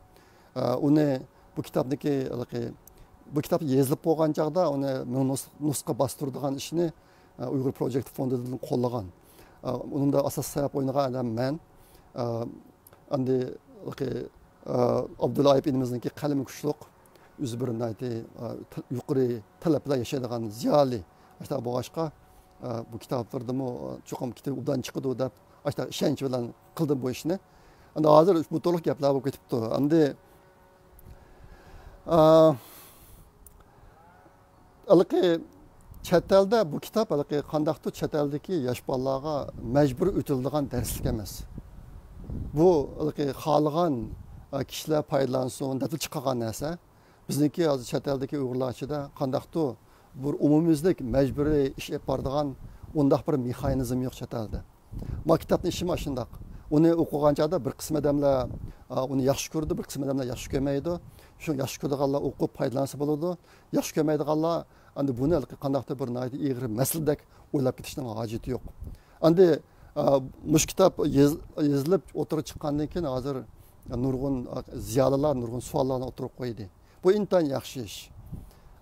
ئا، ئۇنى، بۇ كىتابنىڭكى، ھېلىقى، بۇ كىتاب يېزىلىپ بولغان چاغدا ئۇنى مىڭ نۇس-، نۇسخا باستۇرىدىغان ئىشنى، ئا، ئۇيغۇر پروجېكت فوندىدىن قوللىغان. ئا، ئۇنىڭدا ئاساسىي سەۋەب ئوينىغان ئادەم مەن. ئا، ئاندى، ھېلىقى، ئا، ئابدۇللا ئايۇپ ئىنىمىزنىڭكى قەلىمى كۈچلۈك، ئۆزى بىر ناھايىتى، ئا، تە-، يۇقىرى تەلەپ بىلەن ياشايدىغان زىيالىي. ئاشۇنداق بولغاچقا، ئا، بۇ كىتابلىرىدىمۇ، ئا، چوقۇم كىتاب ئوبدان چىقىدۇ دەپ، ئاشۇنداق ئىشەنچ بىلەن قىلدىم بۇ ئىشنى. ئەمدى ھازىر بۇ تولۇق گەپلەر بولۇپ كېتىپتۇ. ئەمدى، ئا، ھېلىقى چەت ئەلدە بۇ كىتاب ھېلىقى قانداقتۇر چەت ئەلدىكى ياش بالىلارغا مەجبۇرىي ئۆتۈلىدىغان دەرسلىك ئەمەس. بۇ ھېلىقى خالىغان، ئا، كىشىلەر پايدىلانسۇن دەپلا چىقارغان نەرسە. بىزنىڭكى ھازىر چەت ئەلدىكى ئۇيغۇرلار ئىچىدە قانداقتۇر بىر ئومۇميۈزلۈك مەجبۇرىي ئىش ئېلىپ بارىدىغان ئۇنداق بىر مېخانىزم يوق چەت ئەلدە. ما كىتابنىڭ ئىشىمۇ ئاشۇنداق. ئۇنى ئوقۇغان چاغدا بىر قىسىم ئادەملەر، ئا، ئۇنى ياخشى كۆرىدۇ، بىر قىسىم ئادەملەر ياخشى كۆرمەيدۇ. شۇ ياخشى كۆرىدىغانلار ئوقۇپ پايدىلانسا بولىدۇ. ياخشى كۆرمەيدىغانلار ئەمدى بۇنى ھېلىقى قانداقتۇر بىر ناھايىتى ئېغىر مەسىلىدەك ئويلاپ كېتىشنىڭ ھاجىتى يوق. ئەمدى، ئا، مۇشۇ كىتاب يېز-، يېزىلىپ ئوتتۇرىغا چىققاندىن كېيىن ھازىر نۇرغۇن، ئا، زىيالىيلار نۇرغۇن سوئاللارنى ئوتتۇرىغا قويدى. بۇ ئىنتايىن ياخشى ئىش.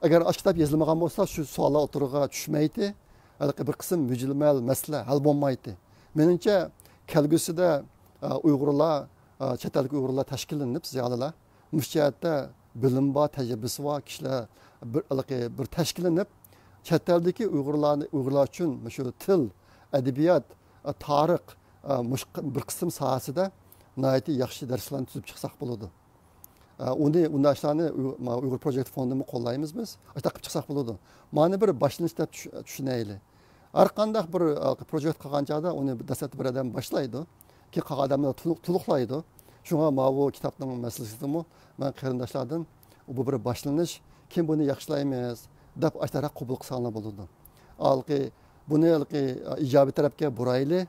ئەگەر ئاشۇ كىتاب يېزىلمىغان بولسا، شۇ سوئاللار ئوتتۇرىغا چۈشمەيتتى. ھېلىقى بىر قىسىم مۈجمەل مەسىلە ھەل بولمايتتى. مېنىڭچە، كەلگۈسىدە، ئا، ئۇيغۇرلار، ئا، چەت ئەلدىكى ئۇيغۇرلار تەشكىللىنىپ، زىيالىيلار مۇشۇ جەھەتتە بىلىم بار، تەجرىبىسى بار كىشىلەر بىر، ھېلىقى بىر تەشكىللىنىپ، چەت ئەلدىكى ئۇيغۇرلارنى، ئۇيغۇرلار ئۈچۈن مۇشۇ تىل، ئەدەبىيات، ئا، تارىخ، ئا، مۇشۇ بىر قىسىم ساھەسىدە ناھايىتى ياخشى دەرسلەرنى تۈزۈپ چىقساق بولىدۇ. ئا، ئۇنى، ئۇنداق ئىشلارنى ئۇ-، ما-، ئۇيغۇر پروجېكت فوندىمۇ قوللايمىز بىز. ئاشۇنداق قىلىپ چىقساق بولىدۇ. مانا بىر باشلىنىش دەپ چۈش-، چۈشىنەيلى. ھەر قانداق بىر، ئا، پروجېكت قىلغان چاغدا ئۇنى دەسلەپتە بىر ئادەم باشلايدۇ. كېيىن قالغان ئادەملەر تولۇق-، تولۇقلايدۇ. شۇڭا ماۋۇ كىتابنىڭ مەسىلىسىدىمۇ مەن قېرىنداشلاردىن، بۇ بىر باشلىنىش، كېيىن بۇنى ياخشىلايمىز دەپ ئاشتاراق قوبۇل قىلساڭلار بولىدۇ. ھېلىقى بۇنى ھېلىقى، ئا، ئىجابىي تەرەپكە بۇرايلى.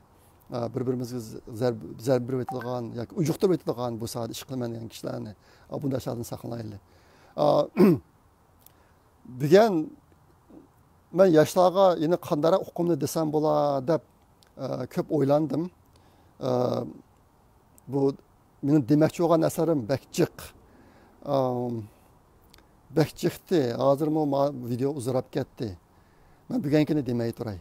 ئا، بىر-بىرىمىزگە زەرب-، زەربە بېرىۋېتىدىغان ياكى ئۇجۇقتۇرۇۋېتىدىغان بۇ ساھەدە ئىش قىلىمەن دېگەن كىشىلەرنى، ئا، بۇنداق ئىشلاردىن ساقلىنايلى. ئا، بۈگۈن مەن ياشلارغا يەنە قانداقراق ئۇقۇمنى دېسەم بولا دەپ، ئا، كۆپ ئويلاندىم. ئا، بۇ مېنىڭ دېمەكچى بولغان نەرسەم بەك جىق. ئا، بەك جىقتى. ھازىرمۇ ما-، ۋىدېئو ئۇزىراپ كەتتى. مەن بۈگۈنكىنى دېمەي تۇراي.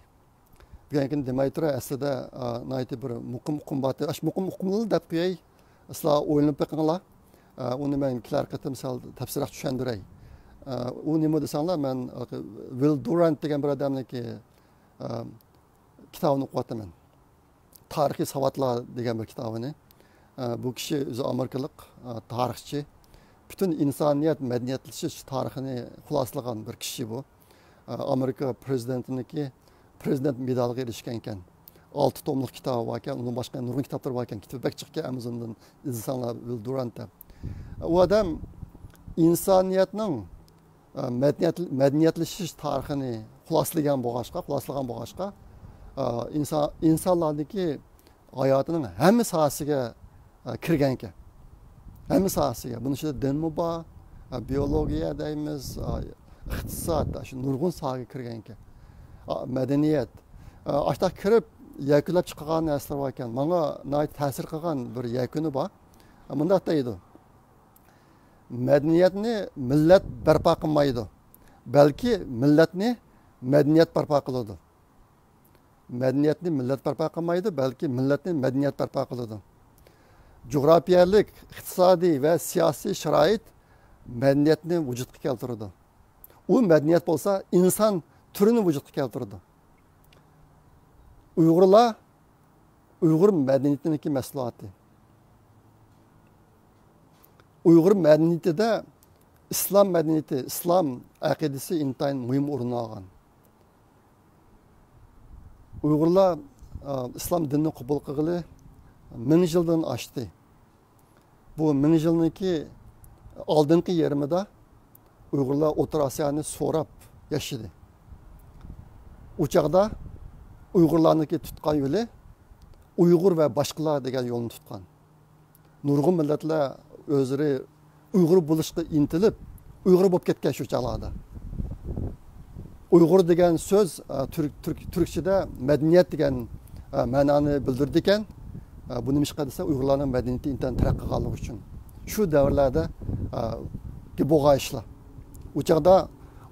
بۈگۈنكىنى دېمەي تۇرا، ئەسلىدە، ئا، ناھايىتى بىر مۇقىم ئۇقۇم بار. ئاشۇ مۇقىم ئۇقۇمنى دەپ قوياي، سىلەر ئويلىنىپ بېقىڭلار. ئا، ئۇنى مەن كېلەر قېتىم سەل تەپسىلىيراق چۈشەندۈرەي. ئا، ئۇ نېمە دېسەڭلار، مەن، ئا، ۋىل دۇرانت دېگەن بىر ئادەمنىڭكى، ئا، كىتابىنى ئوقۇۋاتىمەن. تارىخىي ساۋاتلار دېگەن بىر كىتابىنى. ئە، بۇ كىشى ئۆزى ئامېرىكىلىق، ئە، تارىخچى. پۈتۈن ئىنسانىيەت مەدەنىيەتلىشىش تارىخىنى خۇلاسىلىغان بىر كىشى بۇ. ئە، ئامېرىكا پرېزىدېنتىنىڭكى پرېزىدېنت مېدالىغا ئېرىشكەن ئىكەن. ئالتە توملۇق كىتابى بار ئىكەن، ئۇنىڭ باشقا نۇرغۇن كىتابلىرى بار ئىكەن. كىتابى بەك جىق ئىكەن، ئامازوندىن ئىزدىسەڭلار، ۋىل دۇرانت دەپ. ئۇ ئادەم ئىنسانىيەتنىڭ ئە، مەدەنىيەت-، مەدەنىيەتلىشىش تارىخىنى خۇلاسىلىگەن بولغاچقا، خۇلاسىلىغان بولغاچقا، ئە، ئىنسان، ئىنسانلارنىڭكى ھاياتىنىڭ ھەممە ساھەسىگە، ئە، كىرگەنكەن. ھەممە ساھەسىگە. بۇنىڭ ئىچىدە دىنمۇ بار، ئە، بىيولوگىيە دەيمىز، ئە، ئىقتىساد، شۇ نۇرغۇن ساھەگە كىرگەنكەن. ئە، مەدەنىيەت. ئە، ئاشۇنداق كىرىپ يەكۈنلەپ چىقارغان نەرسىلەر بار ئىكەن. ماڭا ناھايىتى تەسىر قىلغان بىر يەكۈنى بار. ئە، مۇنداق دەيدۇ. مەدەنىيەتنى مىللەت بەرپا قىلمايدۇ، بەلكى مىللەتنى مەدەنىيەت بەرپا قىلىدۇ. مەدەنىيەتنى مىللەت بەرپا قىلمايدۇ، بەلكى مىللەتنى مەدەنىيەت بەرپا قىلىدۇ. جۇغراپىيەلىك، ئىقتىسادىي ۋە سىياسىي شارائىت مەدەنىيەتنى ۋۇجۇدقا كەلتۈرىدۇ. ئۇ مەدەنىيەت بولسا ئىنسان تۈرىنى ۋۇجۇدقا كەلتۈرىدۇ. ئۇيغۇرلار ئۇيغۇر مەدەنىيىتىنىڭكى مەھسۇلاتى. ئۇيغۇر مەدەنىيىتىدە ئىسلام مەدەنىيىتى، ئىسلام ئەقىدىسى ئىنتايىن مۇھىم ئورۇن ئالغان. ئۇيغۇرلار، ئا، ئىسلام دىنىنى قوبۇل قىلغىلى مىڭ يىلدىن ئاشتى. بۇ مىڭ يىلنىڭكى ئالدىنقى يېرىمىدا ئۇيغۇرلار ئوتتۇرا ئاسىيانى سوراپ ياشىدى. ئۇ چاغدا ئۇيغۇرلارنىڭكى تۇتقان يولى ئۇيغۇر ۋە باشقىلار دېگەن يولنى تۇتقان. نۇرغۇن مىللەتلەر ئۆزلىرى ئۇيغۇر بولۇشقا ئىنتىلىپ، ئۇيغۇر بولۇپ كەتكەن شۇ چاغلاردا. ئۇيغۇر دېگەن سۆز، ئە، تۈرك، تۈرك، تۈركچىدە مەدەنىيەت دېگەن، ئە، مەنانى بىلدۈرىدىكەن. ئە، بۇ نېمىشقا دېسە، ئۇيغۇرلارنىڭ مەدەنىيىتى ئىنتايىن تەرەققىي قىلغانلىقى ئۈچۈن. شۇ دەۋرلەردە، ئە، بولغان ئىشلار. ئۇ چاغدا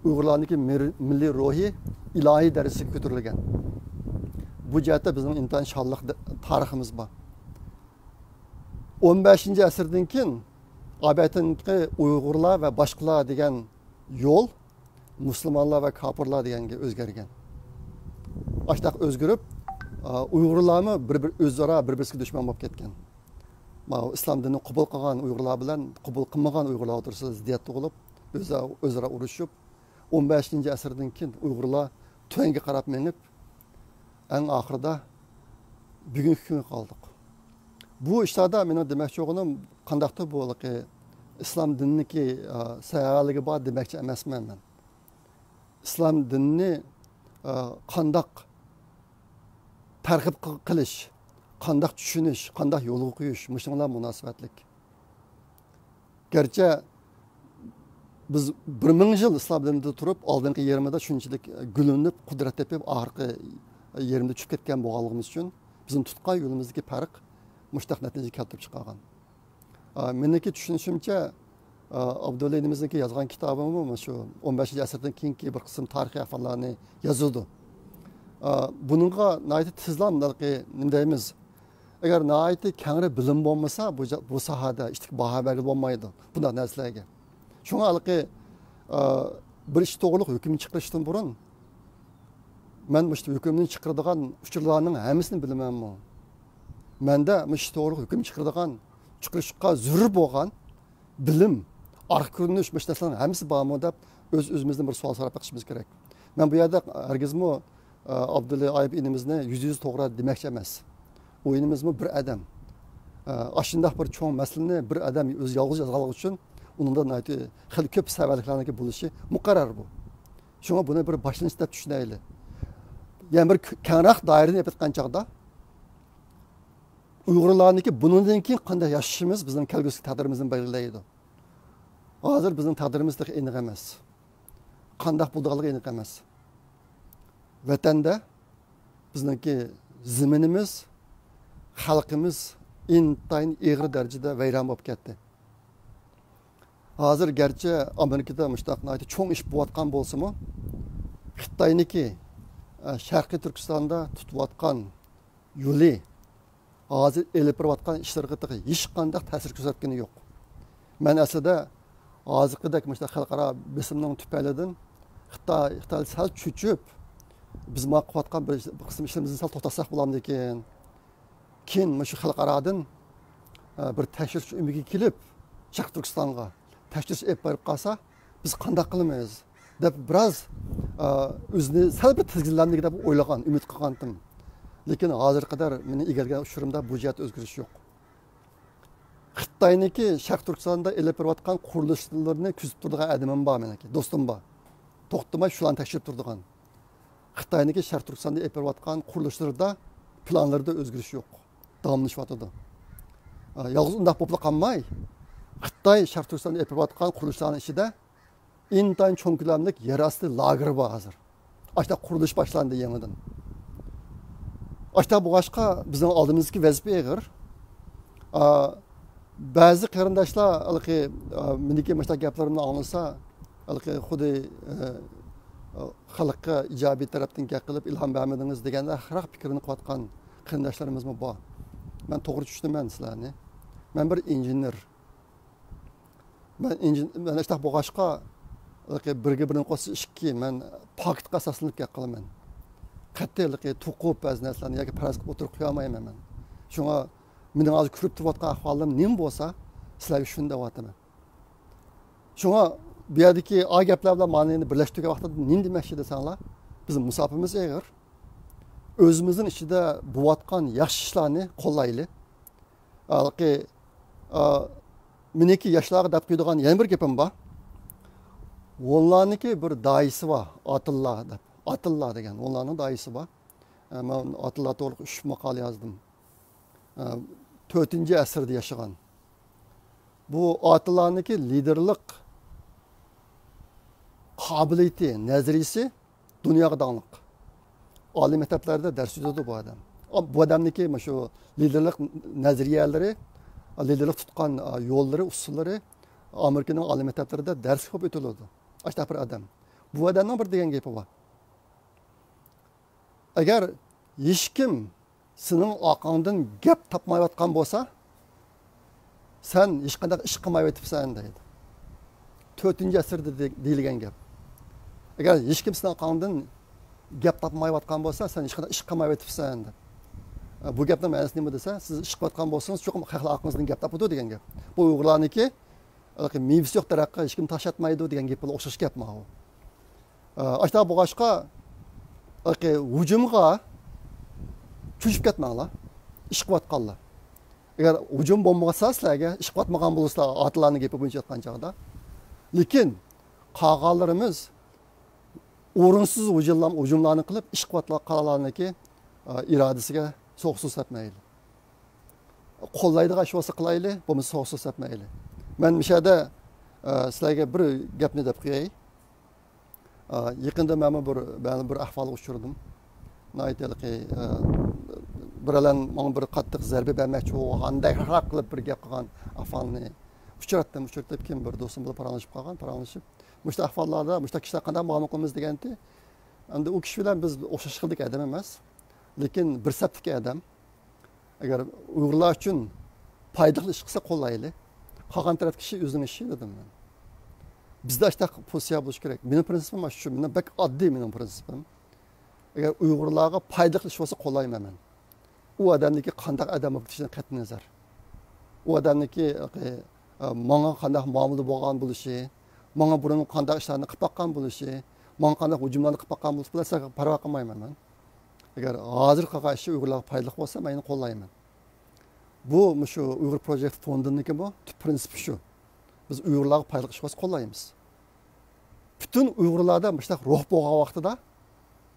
ئۇيغۇرلارنىڭكى مىر-، مىللىي روھى ئىلاھىي دەرىجىگە كۆتۈرۈلگەن. بۇ جەھەتتە بىزنىڭ ئىنتايىن شانلىق دە-، تارىخىمىز بار. ئون بەشىنچى ئەسىردىن كېيىن ئابەتىنكى ئۇيغۇرلار ۋە باشقىلار دېگەن يول مۇسۇلمانلار ۋە كاپىرلار دېگەنگە ئۆزگەرگەن. ئاشۇنداق ئۆزگىرىپ، ئا، ئۇيغۇرلارمۇ بىر-بىر ئۆزئارا بىر-بىرسىگە دۈشمەن بولۇپ كەتكەن. ماۋۇ ئىسلام دىنىنى قوبۇل قىلغان ئۇيغۇرلار بىلەن قوبۇل قىلمىغان ئۇيغۇرلار ئوتتۇرىسىدا زىددىيەت تۇغۇلۇپ، ئۆزئا-، ئۆزئارا ئۇرۇشۇپ، ئون بەشىنچى ئەسىردىن كېيىن ئۇيغۇرلار تۆۋەنگە قاراپ مېڭىپ، ئەڭ ئاخىرىدا بۈگۈنكى كۈنگە قالدۇق. بۇ ئىشلاردا مېنىڭ دېمەكچى بولغىنىم، قانداقتۇر بۇ ھېلىقى ئىسلام دىنىنىڭكى، ئا، سەۋەنلىكى بار دېمەكچى ئەمەسمەن مەن. ئىسلام دىنىنى، ئا، قانداق تەرغىب قىل-، قىلىش، قانداق چۈشىنىش، قانداق يولغا قويۇش، مۇشۇنىڭ بىلەن مۇناسىۋەتلىك. گەرچە بىز بىر مىڭ يىل ئىسلام دىنىدا تۇرۇپ، ئالدىنقى يېرىمىدا شۇنچىلىك گۈللىنىپ، قۇدرەت تېپىپ، ئاخىرقى يېرىمدە چۈشۈپ كەتكەن بولغانلىقىمىز ئۈچۈن، بىزنىڭ تۇتقان يولىمىزدىكى پەرق مۇشۇنداق نەتىجە كەلتۈرۈپ چىقارغان. ئا، مېنىڭكى چۈشىنىشىمچە، ئا، ئابدۇللا ئىنىمىزنىڭكى يازغان كىتابىمۇ مۇشۇ ئون بەشىنچى ئەسىردىن كېيىنكى بىر قىسىم تارىخىي ئەھۋاللارنى يازىدۇ. ئا، بۇنىڭغا ناھايىتى تېزلا مۇنداق، نېمە دەيمىز، ئەگەر ناھايىتى كەڭرى بىلىم بولمىسا، بۇ جا-، بۇ ساھەدە ئىشتىك باھا بەرگىلى بولمايدۇ بۇنداق نەرسىلەرگە. شۇڭا ھېلىقى، ئا، بىر ئىش توغرۇلۇق ھۆكۈم چىقىرىشتىن بۇرۇن، مەن مۇشۇ ھۆكۈمنى چىقىرىدىغان ئۇچۇرلارنىڭ ھەممىسىنى بىلىمەنمۇ؟ مەندە مۇشۇ توغرىلىق ھۆكۈم چىقىرىدىغان، چىقىرىشقا زۆرۈر بولغان بىلىم، ئارقا كۆرۈنۈش، مۇشۇ نەرسىلەرنىڭ ھەممىسى بارمۇ دەپ ئۆز-ئۆزىمىزدىن بىر سوئال سوراپ بېقىشىمىز كېرەك. مەن بۇ يەردە ھەرگىزمۇ، ئە، ئابدۇللا ئايۇپ ئىنىمىزنى يۈزدە يۈز توغرا دېمەكچى ئەمەس. ئۇ ئىنىمىزمۇ بىر ئادەم. ئە، ئاشۇنداق بىر چوڭ مەسىلىنى بىر ئادەم ئۆزى يالغۇز يازغانلىقى ئۈچۈن ئۇنىڭدا ناھايىتى خېلى كۆپ سەۋەنلىكلەرنىڭكى بولۇشى مۇقەررەر بۇ. شۇڭا بۇنى بىر باشلىنىش دەپ چۈشىنەيلى. يەنە بىر كۆ-، كەڭرەك دائىرىنى ئېلىپ ئېيتقان چاغدا، ئۇيغۇرلارنىڭكى بۇنىڭدىن كېيىن قانداق ياشىشىمىز بىزنىڭ كەلگۈسىدىكى تەقدىرىمىزنى بەلگىلەيدۇ. ھازىر بىزنىڭ تەقدىرىمىز تېخى ئېنىق ئەمەس. قانداق بولىدىغانلىقى ئېنىق ئەمەس. ۋەتەندە بىزنىڭكى زېمىنىمىز، خەلقىمىز ئىنتايىن ئېغىر دەرىجىدە ۋەيران بولۇپ كەتتى. ھازىر گەرچە ئامېرىكىدا مۇشۇنداق ناھايىتى چوڭ ئىش بولۇۋاتقان بولسىمۇ، خىتاينىكى، ئە، شەرقىي تۈركىستاندا تۇتۇۋاتقان يولى، ھازىر ئېلىپ بېرىۋاتقان ئىشلىرىغا تېخى ھېچقانداق تەسىر كۆرسەتكىنى يوق. مەن ئەسلىدە ھازىرقىدەك مۇشۇنداق خەلقئارا بېسىمنىڭ تۈپەيلىدىن خىتاي، خىتاي سەل چۆچۈپ، بىز ما قىلىۋاتقان بىر، بىر قىسىم ئىشلىرىمىزنى سەل توختاتساق بولامدىكىن؟ كېيىن مۇشۇ خەلقئارادىن، ئە، بىر تەكشۈرۈش ئۈمىدىگە كېلىپ، شەرقىي تۈركىستانغا تەكشۈرۈش ئېلىپ بېرىپ قالسا، بىز قانداق قىلىمىز دەپ بىراز، ئە، ئۆزىنى سەل بىر تىزگىنلەمدىكىن دەپ ئويلىغان، ئۈمىد قىلغانتىم. لېكىن ھازىرغا قەدەر مېنىڭ ئىگىلىگەن ئۇچۇرۇمدا بۇ جەھەتتە ئۆزگىرىش يوق. خىتاينىڭكى شەرقىي تۈركىستاندا ئېلىپ بېرىۋاتقان قۇرۇلۇشلىرىنى كۆزىتىپ تۇرىدىغان ئادىمىم بار مېنىڭكى، دوستۇم بار. توختىماي شۇلارنى تەكشۈرۈپ تۇرىدىغان. خىتاينىڭكى شەرقىي تۈركىستاندا ئېلىپ بېرىۋاتقان قۇرۇلۇشلىرىدا، پىلانلىرىدا ئۆزگىرىش يوق. داۋاملىشىۋاتىدۇ. ئا، يالغۇز ئۇنداق بولۇپلا قالماي، خىتاي شەرقىي تۈركىستاندا ئېلىپ بېرىۋاتقان قۇرۇلۇشلارنىڭ ئىچىدە ئىنتايىن چوڭ كۆلەملىك يەر ئاستى لاگېرى بار ھازىر. ئاشتا قۇرۇلۇش باشلاندى يېڭىدىن. ئاشتا بولغاچقا بىزنىڭ ئالدىمىزدىكى ۋەزىپە ئېغىر. ئا، بەزى قېرىنداشلار ھېلىقى، ئا، مېنىڭكى مۇشۇنداق گەپلىرىمنى ئاڭلىسا، ھېلىقى خۇددى، ئە، ئە، خەلققە ئىجابىي تەرەپتىن گەپ قىلىپ ئىلھام بەرمىدىڭىز دېگەندەك خىراق پىكىرنى قىلىۋاتقان قېرىنداشلىرىمىزمۇ بار. مەن توغرا چۈشىنىمەن سىلەرنى. مەن بىر ئىنژېنېر. مەن ئىنژېن-، مەن ئاشۇنداق بولغاچقا، ھېلىقى بىرگە بىرنى قوشسا ئىككى، مەن پاكىتقا ئاساسلىنىپ گەپ قىلىمەن. قەتئىي ھېلىقى توقۇپ بەزى نەرسىلەرنى ياكى پەرەز قىلىپ ئوتتۇرىغا قويالمايمەن مەن. شۇڭا مېنىڭ ھازىر كۆرۈپ تۇرۇۋاتقان ئەھۋالىم نېمە بولسا، سىلەرگە شۇنى دەۋاتىمەن. شۇڭا بۇ يەردىكى ئا گەپلەر بىلەن مانىنى بىرلەشتۈرگەن ۋاقتىدا نېمە دېمەكچى دېسەڭلار، بىزنىڭ مۇساپىمىز ئېغىر. ئۆزىمىزنىڭ ئىچىدە بولۇۋاتقان ياخشى ئىشلارنى قوللايلى. ھېلىقى، ئا، مېنىڭكى ياشلارغا دەپ قويىدىغان يەنە بىر گېپىم بار. ھونلارنىڭكى بىر داھىيسى بار، ئاتىللا دەپ. ئاتىللا دېگەن ھونلارنىڭ داھىيسى بار. ئە، مەن ئاتىللا توغرىلىق ئۈچ ماقالە يازدىم. ئە، تۆتىنچى ئەسىردە ياشىغان. بۇ ئاتىللانىڭكى لىدېرلىق قابىلىيىتى، نەزەرىيىسى دۇنياغا داڭلىق. ئالىي مەكتەپلەردە دەرس ئۆتىدۇ بۇ ئادەم. ئا، بۇ ئادەمنىڭكى مۇشۇ لىدېرلىق نەزەرىيەلىرى، لىدېرلىق تۇتقان، ئا، يوللىرى، ئۇسۇللىرى ئامېرىكىنىڭ ئالىي مەكتەپلىرىدە دەرس قىلىپ ئۆتۈلىدۇ. ئاشۇنداق بىر ئادەم. بۇ ئادەمنىڭ بىر دېگەن گېپى بار. ئەگەر ھېچكىم سېنىڭ ئارقاڭدىن گەپ تاپمايۋاتقان بولسا، سەن ھېچقانداق ئىش قىلمايۋېتىپسەن دەيدۇ. تۆتىنچى ئەسىردە دې-، دېيىلگەن گەپ. ئەگەر ھېچكىم سېنىڭ ئارقاڭدىن گەپ تاپمايۋاتقان بولسا، سەن ھېچقانداق ئىش قىلمايۋېتىپسەن دەپ. ئە، بۇ گەپنىڭ مەنىسى نېمە دېسە، سىز ئىش قىلىۋاتقان بولسىڭىز، چوقۇم خەقلەر ئارقىڭىزدىن گەپ تاپىدۇ دېگەن گەپ. بۇ ئۇيغۇرلارنىڭكى ھېلىقى مېۋىسى يوق دەرەخكە ھېچكىم تاش ئاتمايدۇ دېگەن گەپ بىلەن ئوخشاش گەپ ماۋۇ. ئاشۇنداق بولغاچقا، ھېلىقى ھۇجۇمغا چۆچۈپ كەتمەڭلار، ئىش قىلىۋاتقانلار. ئەگەر ھۇجۇم بولمىسا سىلەرگە، ئىش قىلىۋاتمىغان بولسىلا، ئاتىلارنىڭ گېپى بويىچە ئېيتقان چاغدا. لېكىن قالغانلىرىمىز ئورۇنسىز ھۇجۇملار-، ھۇجۇملارنى قىلىپ، ئىش قىلىۋاتقانلارنىڭكى، ئا، ئىرادىسىگە سوغۇق سۇ سەپمەيلى. قوللايدىغان ئىش بولسا قىلايلى، بولمىسا سوغۇق سۇ سەپمەيلى. مەن مۇشۇ يەردە، ئا، سىلەرگە بىر گەپنى دەپ قوياي. ئا، يېقىندا مەنمۇ بىر، مەن بىر ئەھۋالغا ئۇچرىدىم. ناھايىتى ھېلىقى، ئا، بىرەلەن ماڭا بىر قاتتىق زەربە بەرمەكچى بولغاندەك قىلىپ بىر گەپ قىلغان ئەھۋالنى ئۇچراتتىم. ئۇچرىتىپ كېيىن بىر دوستۇم بىلەن پاراڭلىشىپ قالغان، پاراڭلىشىپ، مۇشۇنداق ئەھۋاللاردا مۇشۇنداق كىشىلەر قانداق مۇئامىلە قىلىمىز دېگەنتى. ئەمدى ئۇ كىشى بىلەن بىز ئوخشاش خىلدىكى ئادەم ئەمەس، لېكىن بىر سەپتىكى ئادەم. ئەگەر ئۇيغۇرلار ئۈچۈن پايدىلىق ئىش قىلسا قوللايلى. قالغان تەرەپتىكى ئىشى ئۆزىنىڭ ئىشى دېدىم مەن. بىزدە ئاشۇنداق پوزىتسىيە بولۇشى كېرەك. مېنىڭ پرىنسىپىم ئاشۇ، مېنىڭ بەك ئاددىي مېنىڭ پرىنسىپىم. ئەگەر ئۇيغۇرلارغا پايدىلىق ئىش بولسا قوللايمەن مەن. ئۇ ئادەمنىڭكى قانداق ئادەم بولۇپ كېتىشىدىن قەتئىينەزەر. ئۇ ئادەمنىڭكى، ئە، ماڭا قانداق مۇئامىلىدە بولغان بولۇشى، ماڭا بۇرۇن قانداق ئىشلارنى قىلىپ باققان بولۇشى، ماڭا قانداق ھۇجۇملارنى قىلىپ باققان بولۇشى بىلەن سەل پەرۋا قىلمايمەن مەن. ئەگەر ھازىر قىلغان ئىشى ئۇيغۇرلارغا پايدىلىق بولسا، مەن يەنە قوللايمەن. بۇ، مۇشۇ ئۇيغۇر پروجېكت فوندىنىڭكىمۇ تۈپ پرىنسىپى شۇ. بىز ئۇيغۇرلارغا پايدىلىق ئىش قىلسا قوللايمىز. پۈتۈن ئۇيغۇرلاردا مۇشۇنداق روھ بولغان ۋاقتىدا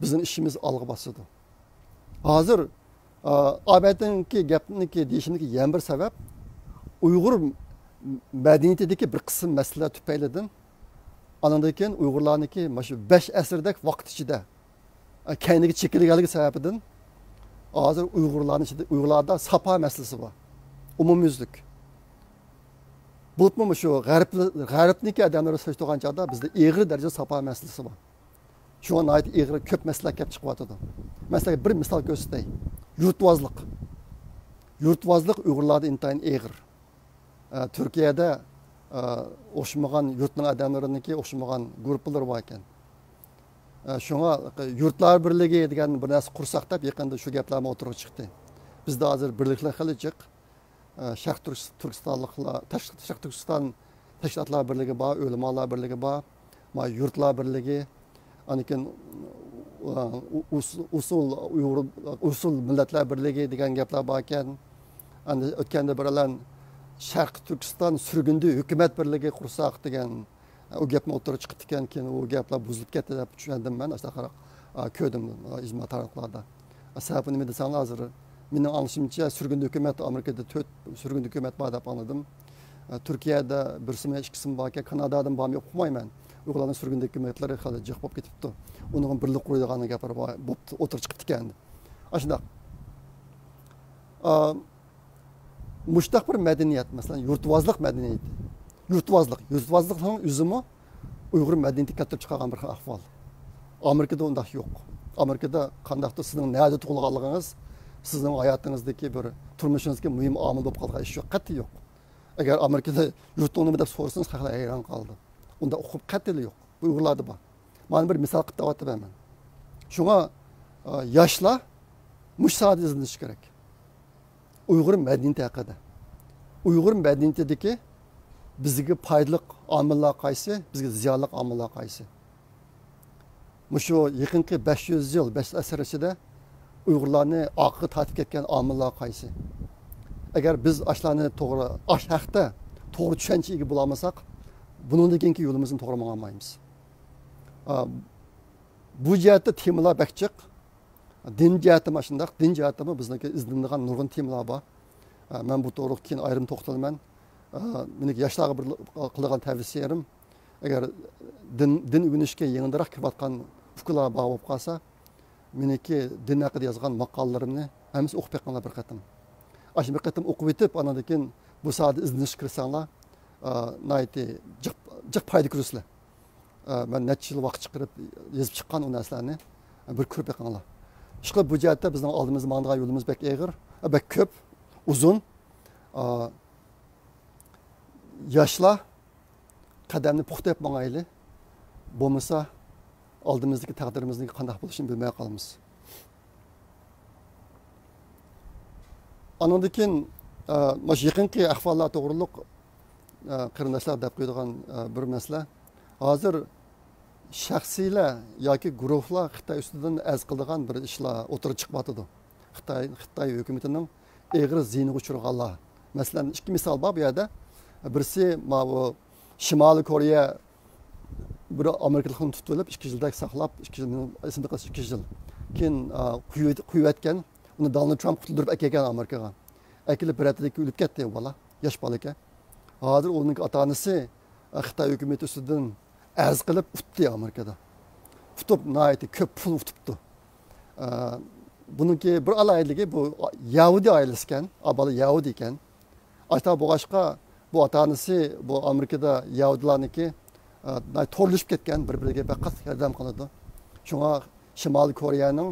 بىزنىڭ ئىشىمىز ئالغا باسىدۇ. ھازىر، ئا، ئابەتنىڭكى گەپنىكى دېيىشىمدىكى يەنە بىر سەۋەب، ئۇيغۇر مەدەنىيىتىدىكى بىر قىسىم مەسىلىلەر تۈپەيلىدىن، ئانىڭدىن كېيىن ئۇيغۇرلارنىڭكى مانا شۇ بەش ئەسىردەك ۋاقىت ئىچىدە، ئا، كەينىگە چېكىنگەنلىكى سەۋەبىدىن، ھازىر ئۇيغۇرلارنىڭ ئىچىدە، ئۇيغۇرلاردا ساپا مەسىلىسى بار. ئومۇميۈزلۈك. بولۇپمۇ مۇشۇ غەرب، غەربنىڭكى ئادەملىرى سېلىشتۇرغان چاغدا بىزدە ئېغىر دەرىجىدە ساپا مەسىلىسى بار. شۇڭا ناھايىتى ئېغىر كۆپ مەسىلىلەر كەپ چىقىۋاتىدۇ. مەسىلەن، بىر مىسال كۆرسىتەي. يۇرتۋازلىق. يۇرتۋازلىق ئۇيغۇرلاردا ئىنتايىن ئېغىر. ئە، تۈركىيەدە، ئە، ئوخشىمىغان يۇرتنىڭ ئادەملىرىنىڭكى ئوخشىمىغان گۇرۇپپىلىرى بار ئىكەن. ئە، شۇڭا يۇرتلار بىرلىكى دېگەن بىر نەرسە قۇرساق دەپ يېقىندا شۇ گەپلەرمۇ ئوتتۇرىغا چىقتى. بىزدە ھازىر بىرلىكلەر خېلى جىق. ئە، شەرق تۈرك-، تۈركىستانلىقلار، تەش-، شەرق تۈركىستان تەشكىلاتلار بىرلىكى بار، ئۆلىمالار بىرلىكى بار، ما يۇرتلار بىرلىكى، ئاندىن كېيىن، ئۇ-، ئۇس-، ئۇسۇل ئۇيغۇر، ئۇسۇل مىللەتلەر بىرلىكى دېگەن گەپلەر بار ئىكەن. ئەمدى ئۆتكەندە بىرەرلەن شەرقىي تۈركىستان سۈرگۈندە ھۆكۈمەت بىرلىكى قۇرساق دېگەن ئۇ گەپمۇ ئوتتۇرىغا چىقىپتىكەن، كېيىن ئۇ گەپلەر بۇزۇلۇپ كەتتى دەپ چۈشەندىم مەن، ئاشۇنداق، ئا، كۆردۈم، ئا، ئىجتىمائىي تاراتقۇلاردا. ئا، سەۋەبى نېمە دېسەڭلار، ھازىر مېنىڭ ئاڭلىشىمچە، سۈرگۈندە ھۆكۈمەت، ئامېرىكىدا تۆت سۈرگۈندە ھۆكۈمەت بار دەپ ئاڭلىدىم. ئا، تۈركىيەدە بىرسىمۇ، ئىككىسىمۇ باركەن، كانادادىمۇ بارمۇ يوق ئۇقمايمەن. ئۇيغۇرلارنىڭ سۈرگۈندە ھۆكۈمەتلىرى خېلى جىق بولۇپ كېتىپتۇ. ئۇنىڭغا بىرلىك قۇرىدىغان گەپلەر بار، بوپتۇ، ئوتتۇرىغا چىقىپتىكەن. ئاشۇنداق. ئا، مۇشتاق بىر مەدەنىيەت، مەسىلەن، يۇرتۋازلىق مەدەنىيىتى. يۇرتۋازلىق، يۇرتۋازلىقنىڭ ئۆزىمۇ ئۇيغۇر مەدەنىيىتى كەلتۈرۈپ چىقارغان بىر خىل ئەھۋال. ئامېرىكىدا ئۇنداق يوق. ئامېرىكىدا قانداقتۇر سىزنىڭ نەدە تۇغۇلغانلىقىڭىز، سىزنىڭ ھاياتىڭىزدىكى بىر تۇرمۇشىڭىزدىكى مۇھىم ئامىل بولۇپ قالغان ئىش يوق، قەتئىي يوق. ئەگەر ئامېرىكىدا يۇرتۇڭ نېمە دەپ سورىسىڭىز، خەقلەر ھەيران قالىدۇ. ئۇنداق ئۇقۇم قەتئىيلا يوق. بۇ ئۇيغۇرلاردا بار. مانا بىر مىسال قىلىپ دەۋاتىمەن مەن. شۇڭا، ئا، ياشلار مۇشۇ ساھەدە ئىزدىنىشى كېرەك. ئۇيغۇر مەدەنىيىتى ھەققىدە. ئۇيغۇر مەدەنىيىتىدىكى بىزگە پايدىلىق ئامىللار قايسى، بىزگە زىيانلىق ئامىللار قايسى؟ مۇشۇ يېقىنقى بەش يۈز يىل، بەش ئەسىر ئىچىدە ئۇيغۇرلارنى ئارقىغا تارتىپ كەتكەن ئامىللار قايسى؟ ئەگەر بىز ئاشۇلارنى توغرا، ئاش ھەقتە توغرا چۈشەنچە ئىگە بولالمىساق، بۇنىڭدىن كېيىنكى يولىمىزنى توغرا ماڭالمايمىز. ئا، بۇ جەھەتتە تېمىلار بەك جىق. دىن جەھەتتىمۇ شۇنداق، دىن جەھەتتىمۇ بىزنىڭكى ئىزدىنىدىغان نۇرغۇن تېمىلار بار. ئە، مەن بۇ توغرىلىق كېيىن ئايرىم توختىلىمەن. ئە، مېنىڭكى ياشلارغا بىر قىلىدىغان تەۋسىيەم، ئەگەر دىن، دىن ئۆگىنىشكە يېڭىدىراق كىرىۋاتقان ئۇكىلار بار بولۇپ قالسا، مېنىڭكى دىن ھەققىدە يازغان ماقالىلىرىمنى ھەممىسى ئوقۇپ بېقىڭلار بىر قېتىم. ئاشۇ بىر قېتىم ئوقۇپ ئۆتۈپ، ئاندىن كېيىن بۇ ساھەدە ئىزدىنىشكە كىرسەڭلار، ئە، ناھايىتى جىق، جىق پايدا كۆرىسىلەر. ئە، مەن نەچچە يىل ۋاقىت چىقىرىپ يېزىپ چىققان ئۇ نەرسىلەرنى، ئە، بىر كۆرۈپ بېقىڭلار. ئىشقىلىپ، بۇ جەھەتتە بىزنىڭ ئالدىمىزدا ماڭىدىغان يولىمىز بەك ئېغىر، ئە، بەك كۆپ، ئۇزۇن. ئا، ياشلار قەدەمنى پۇختا ئېلىپ ماڭايلى. بولمىسا، ئالدىمىزدىكى تەقدىرىمىزنىڭ قانداق بولۇشىنى بىلمەي قالىمىز. ئانىڭدىن كېيىن، ئە، مۇشۇ يېقىنقى ئەھۋاللار توغرۇلۇق، ئە، قېرىنداشلار دەپ قويىدىغان، ئە، بىر مەسىلە. ھازىر شەخسىيلەر ياكى گۇرۇھلار خىتاي ئۈستىدىن ئەرز قىلىدىغان بىر ئىشلار ئوتتۇرىغا چىقىۋاتىدۇ. خىتاي، خىتاي ھۆكۈمىتىنىڭ ئېغىر زىيىنىغا ئۇچرىغانلار. مەسىلەن، ئىككى مىسال بار بۇ يەردە. بىرسى، ماۋۇ شىمالىي كورېيە بىر ئامېرىكىلىقنى تۇتۇۋېلىپ، ئىككى يىلدەك ساقلاپ، ئىككى يىل، مېنىڭ ئېسىمدە قالسا ئىككى يىل. كېيىن، ئا، قويۇۋەت-، قويۇۋەتكەن. ئۇنى دونالد ترامپ قۇتۇلدۇرۇپ ئەكەلگەن ئامېرىكىغا. ئەكېلىپ بىر ھەپتىدىن كېيىن ئۆلۈپ كەتتى ئۇ بالا. ياش بالا ئىكەن. ھازىر ئۇنىڭ ئاتا-ئانىسى، ئا، خىتاي ھۆكۈمىتى ئۈستىدىن ئەرز قىلىپ ئۇتتى ئامېرىكىدا. ئۇتۇپ ناھايىتى كۆپ پۇل ئۇتۇپتۇ. ئا، بۇنىڭكى بىر ئالاھىدىلىكى، بۇ يەھۇدىي ئائىلىسى ئىكەن، ئا، بالا يەھۇدىي ئىكەن. ئاشۇنداق بولغاچقا، بۇ ئاتا-ئانىسى، بۇ ئامېرىكىدا يەھۇدىيلارنىڭكى، ئە، تورلىشىپ كەتكەن، بىر-بىرىگە بەك قاتتىق ياردەم قىلىدۇ. شۇڭا شىمالىي كورېيەنىڭ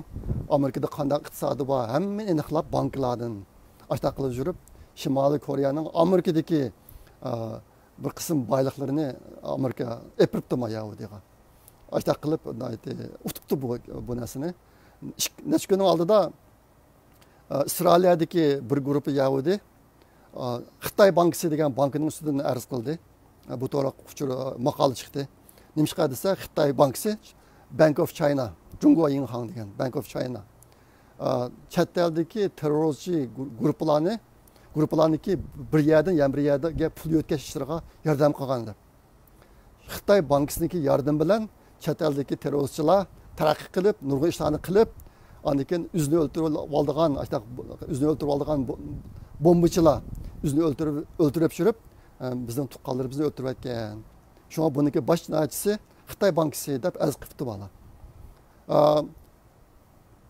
ئامېرىكىدا قانداق ئىقتىسادى بار، ھەممىنى ئېنىقلاپ، بانكىلاردىن، ئاشتاق قىلىپ يۈرۈپ، شىمالىي كورېيەنىڭ ئامېرىكىدىكى، ئا، بىر قىسىم بايلىقلىرىنى ئامېرىكا ئېپىرىپتۇ ما ياھۇدىيغا. ئاشتاق قىلىپ، ناھايىتى ئۇتۇپتۇ بۇ، بۇ نەرسىنى. ئىك-، نەچچە كۈننىڭ ئالدىدا، ئا، ئىسرائىلىيەدىكى بىر گۇرۇپپا يەھۇدىي، ئا، خىتاي بانكىسى دېگەن بانكىنىڭ ئۈستىدىن ئەرز قىلدى. ئا، بۇ تورغا ئۇچۇر، ئا، ماقالە چىقتى. نېمىشقا دېسە، خىتاي بانكىسى، بانك ئوف چاينا، جۇڭگو يىڭخاڭ دېگەن، بانك ئوف چاينا، ئا، چەت ئەلدىكى تېررورچى گۇ-، گۇرۇپپىلارنى، گۇرۇپپىلارنىڭكى بىر يەردىن يەنە بىر يەرگە پۇل يۆتكەش ئىشلىرىغا ياردەم قىلغان دەپ. خىتاي بانكىسىنىڭكى ياردىمى بىلەن چەت ئەلدىكى تېررورچىلار تەرەققىي قىلىپ، نۇرغۇن ئىشلارنى قىلىپ، ئاندىن كېيىن ئۆزىنى ئۆلتۈرۈۋالىدىغان، ئاشۇنداق ئۆزىنى ئۆلتۈرۈۋالىدىغان بو-، بومبىچىلار ئۆزىنى ئۆلتۈرۈپ، ئۆلتۈرۈپ چۈشۈرۈپ، ئە، بىزنىڭ تۇغقانلىرىمىزنى ئۆلتۈرۈۋەتكەن. شۇڭا بۇنىڭكى باش جىنايەتچىسى خىتاي بانكىسى دەپ ئەرز قىپتۇ بالا. ئا،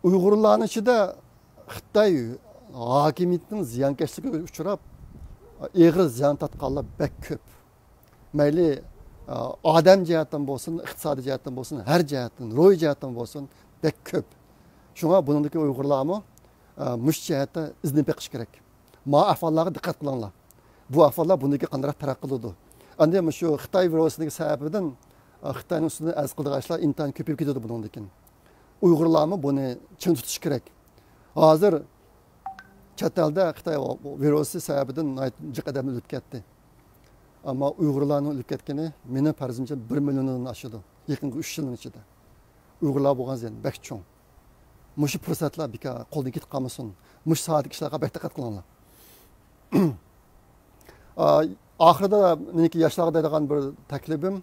ئۇيغۇرلارنىڭ ئىچىدە خىتاي ھاكىمىيىتىنىڭ زىيانكەشلىكىگە ئۇچراپ، ئېغىر زىيان تارتقانلار بەك كۆپ. مەيلى، ئا، ئادەم جەھەتتىن بولسۇن، ئىقتىسادىي جەھەتتىن بولسۇن، ھەر جەھەتتىن، روھىي جەھەتتىن بولسۇن، بەك كۆپ. شۇڭا بۇنىڭدىكى ئۇيغۇرلارمۇ، ئا، مۇشۇ جەھەتتە ئىزدىنىپ بېقىش كېرەك. ما ئەھۋاللارغا دىققەت قىلىڭلار. بۇ ئەھۋاللار بۇنىڭدىن كېيىن قانداق تەرەققىي قىلىدۇ؟ ئەمدى مۇشۇ خىتاي ۋىرۇسىنىڭ سەۋەبىدىن، ئا، خىتاينىڭ ئۈستىدىن ئەرز قىلىدىغان ئىشلار ئىنتايىن كۆپىيىپ كېتىدۇ بۇنىڭدىن كېيىن. ئۇيغۇرلارمۇ بۇنى چىڭ تۇتۇشى كېرەك. ھازىر چەت ئەلدە خىتاي ۋىرۇسى سەۋەبىدىن ناھايىتى جىق ئادەم ئۆلۈپ كەتتى. ئەمما ئۇيغۇرلارنىڭ ئۆلۈپ كەتكىنى مېنىڭ پەرىزىمچە بىر مىليوندىن ئاشىدۇ. يېقىنقى ئۈچ يىلنىڭ ئىچىدە. ئۇيغۇرلار بولغان زىيان بەك چوڭ. مۇشۇ پۇرسەتلەر بىكار قولدىن كېتىپ قالمىسۇن. مۇشۇ ساھەدىكى ئىشلارغا بەك دىققەت قىلىڭلار. ئا، ئاخىرىدا مېنىڭكى ياشلارغا دەيدىغان بىر تەكلىپىم،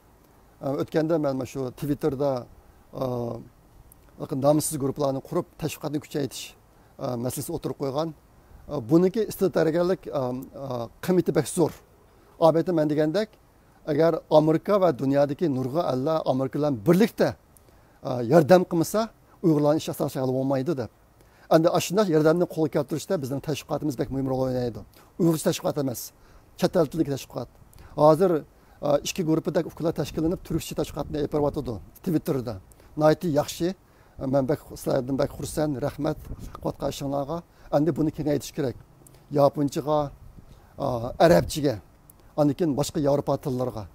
ئا، ئۆتكەندە مەن مانا شۇ تىۋىتتېردا، ئا، نامسىز گۇرۇپپىلارنى قۇرۇپ، تەشۋىقاتنى كۈچەيتىش، ئا، مەسىلىسىنى ئوتتۇرىغا قويغان. ئا، بۇنىڭكى ئىستراتېگىيەلىك، ئا، ئا، قىممىتى بەك زور. ئالبەتتە، مەن دېگەندەك، ئەگەر ئامېرىكا ۋە دۇنيادىكى نۇرغۇن ئەللەر ئامېرىكا بىلەن بىرلىكتە، ئا، ياردەم قىلمىسا، ئۇيغۇرلارنىڭ ئىشى ئاسان ھەل بولمايدۇ دەپ. ئەمدى ئاشۇنداق ياردەمنى قولغا كەلتۈرۈشتە بىزنىڭ تەشۋىقاتىمىز بەك مۇھىم رول ئوينايدۇ. ئۇيغۇرچە تەشۋىقات ئەمەس، چەت ئەل تىلىدىكى تەشۋىقات. ھازىر، ئا، ئىككى گۇرۇپپىدەك ئۇكىلار تەشكىللىنىپ، تۈركچە تەشۋىقاتنى ئېلىپ بېرىۋاتىدۇ تىۋىتتېردا. ناھايىتى ياخشى. مەن بەك، سىلەردىن بەك خۇرسەن، رەھمەت قىلىۋاتقان ئىشىڭلارغا. ئەمدى بۇنى كېڭەيتىش كېرەك. ياپونچىغا، ئا، ئەرەبچىگە، ئاندىن كېيىن باشقا ياۋروپا تىللىرىغا.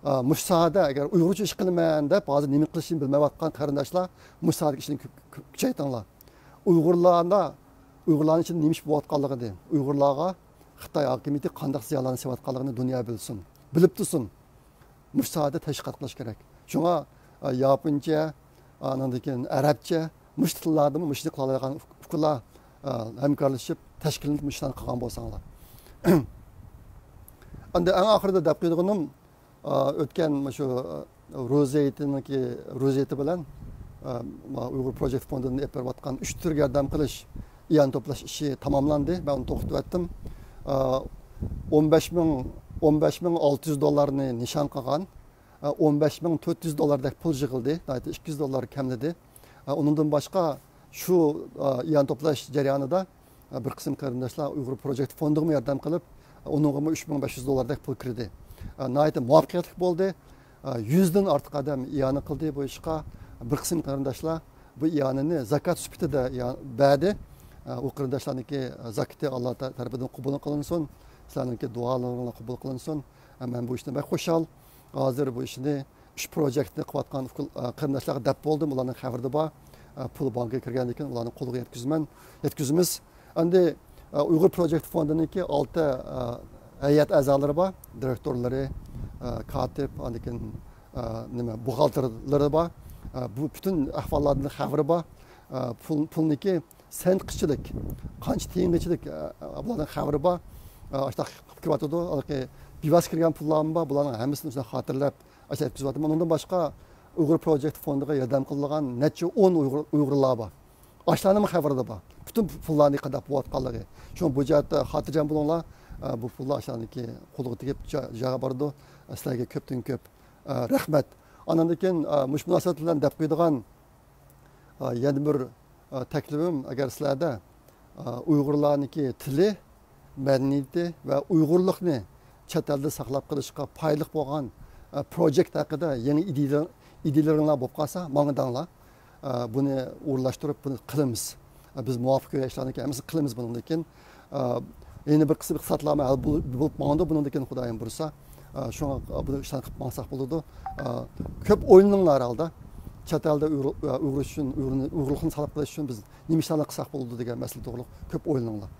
ئا، مۇشۇ ساھەدە ئەگەر ئۇيغۇرچە ئىش قىلىمەن دەپ، ھازىر نېمە قىلىشنى بىلمەيۋاتقان قېرىنداشلار مۇشۇ ساھەدىكى ئىشنى كۈ-، كۈ-، كۈچەيتىڭلار. ئۇيغۇرلاردا، ئۇيغۇرلارنىڭ ئىچىدە نېمە ئىش بولۇۋاتقانلىقىنى، ئۇيغۇرلارغا خىتاي ھاكىمىيىتى قانداق زىيانلارنى سېلىۋاتقانلىقىنى دۇنيا بىلسۇن، بىلىپ تۇرسۇن. مۇشۇ ساھەدە تەشۋىقات قىلىش كېرەك. شۇڭا، ئا، ياپونچە، ئانىڭدىن كېيىن ئەرەبچە، مۇشۇ تىللاردىمۇ مۇشۇنى قىلالايدىغان ئۇك-، ئۇكىلار، ئا، ھەمكارلىشىپ، تەشكىللىنىپ مۇشۇلارنى قىلغان بولساڭلار. ئەمدى ئەڭ ئاخىرىدا دەپ قويىدىغىنىم، ئا، ئۆتكەن مۇشۇ، ئا، روزا ھېيتىنىڭكى، روزا ھېيتى بىلەن، ئا، ما ئۇيغۇر پروجېكت فوندىدىن ئېلىپ بېرىۋاتقان ئۈچ تۈرگە ياردەم قىلىش، ئىئانە توپلاش ئىشى تاماملاندى. مەن ئۇنى توختىتىۋەتتىم. ئا، ئون بەش مىڭ، ئون بەش مىڭ ئالتە يۈز دوللارنى نىشان قىلغان، ئا، ئون بەش مىڭ تۆت يۈز دوللاردەك پۇل يىغىلدى. ناھايىتى ئىككى يۈز دوللار كەملىدى. ئا، ئۇنىڭدىن باشقا شۇ، ئا، ئىئانە توپلاش جەريانىدا، ئا، بىر قىسىم قېرىنداشلار ئۇيغۇر پروجېكت فوندىغىمۇ ياردەم قىلىپ، ئۇنىڭغىمۇ ئۈچ مىڭ بەش يۈز دوللاردەك پۇل كىردى. ئا، ناھايىتى مۇۋەپپەقىيەتلىك بولدى. ئا، يۈزدىن ئارتۇق ئادەم ئىئانە قىلدى بۇ ئىشقا. بىر قىسىم قېرىنداشلار بۇ ئىئانىنى زاكات سۈپىتىدە ئىئا-، بەردى. ئا، ئۇ قېرىنداشلارنىڭكى زاكىتى ئاللا تا-، تەرىپىدىن قوبۇل قىلىنسۇن. سىلەرنىڭكى دۇئالىرىڭلار قوبۇل قىلىنسۇن. ئا، مەن بۇ ئىشتىن بەك خۇشال. ھازىر بۇ ئىشنى ئۈچ پروجېكتنى قىلىۋاتقان ئۇكىل-، ئا، قېرىنداشلارغا دەپ بولدۇم، ئۇلارنىڭ خەۋىرى بار. ئا، پۇل بانكىغا كىرگەندىن كېيىن ئۇلارنىڭ قولىغا يەتكۈزىمەن، يەتكۈزىمىز. ئەمدى، ئا، ئۇيغۇر پروجېكت فوندىنىڭكى ئالتە، ئا، ھەيئەت ئەزالىرى بار، دىرېكتورلىرى، ئا، كاتىپ، ئاندىن كېيىن، ئا، نېمە، بوخالتېرلىرى بار. ئا، بۇ پۈتۈن ئەھۋاللاردىن خەۋىرى بار. ئا، پۇل، پۇلنىڭكى سېنتقىچىلىك، قانچە تىيىنغىچىلىك، ئا، بۇلارنىڭ خەۋىرى بار. ئا، ئاشۇنداق كىرىۋاتىدۇ. ھېلىقى بىۋاسىتە كىرگەن پۇللارمۇ بار، بۇلارنىڭ ھەممىسىنى ئۆزۈم خاتىرىلەپ، ئاشۇنداق يەتكۈزۈۋاتىمەن. ئۇنىڭدىن باشقا ئۇيغۇر پروجېكت فوندىغا ياردەم قىلىدىغان نەچچە ئون ئۇيغۇر، ئۇيغۇرلار بار. ئاشۇلارنىڭمۇ خەۋىرىدە بار. پۈتۈن پۇللارنى قانداق بولۇۋاتقانلىقى. شۇڭا بۇ جەھەتتە خاتىرجەم بولۇڭلار. ئە، بۇ پۇللار ئاشۇلارنىڭكى قولىغا تېگىپ جا-، جايىغا بارىدۇ. سىلەرگە كۆپتىن كۆپ، ئە، رەھمەت. ئانىڭدىن كېيىن، ئە، مۇشۇ مۇناسىۋەت بىلەن دەپ قويىدىغان، ئە، يەنە بىر، ئە، تەكلىپىم، ئەگەر سىلەردە، ئە، ئۇيغۇرلارنىڭكى تىلى، مەدەنىيىتى ۋە ئۇيغۇرلۇقنى چەت ئەلدە ساقلاپ قېلىشقا پايدىلىق بولغان، ئە، پروجېكت ھەققىدە يېڭى ئىدىيەلىرىڭ-، ئىدىيەلىرىڭلار بولۇپ قالسا، ماڭا دەڭلار. ئە، بۇنى ئورۇنلاشتۇرۇپ، بۇنى قىلىمىز. ئە، بىز مۇۋاپىق كۆرگەن ئىشلارنىڭكى ھەممىسىنى قىلىمىز بۇنىڭدىن كېيىن. ئا، يەنە بىر قىسىم ئىقتىسادلارمۇ ھەل بول-، بولۇپ ماڭىدۇ بۇنىڭدىن كېيىن، خۇدايىم بۇيرۇسا. ئا، شۇڭا بۇنى ئىشلارنى قىلىپ ماڭساق بولىدۇ. ئا، كۆپ ئويلىنىڭلار ھالدا. چەت ئەلدە ئۇيغۇر، ئۇيغۇر ئۈچۈن، ئۇيغۇرنى، ئۇيغۇرلۇقنى ساقلاپ قېلىش ئۈچۈن بىز نېمە ئىشلارنى قىلساق بولىدۇ دېگەن مەسىلە توغرۇلۇق كۆپ ئويلىنىڭلار.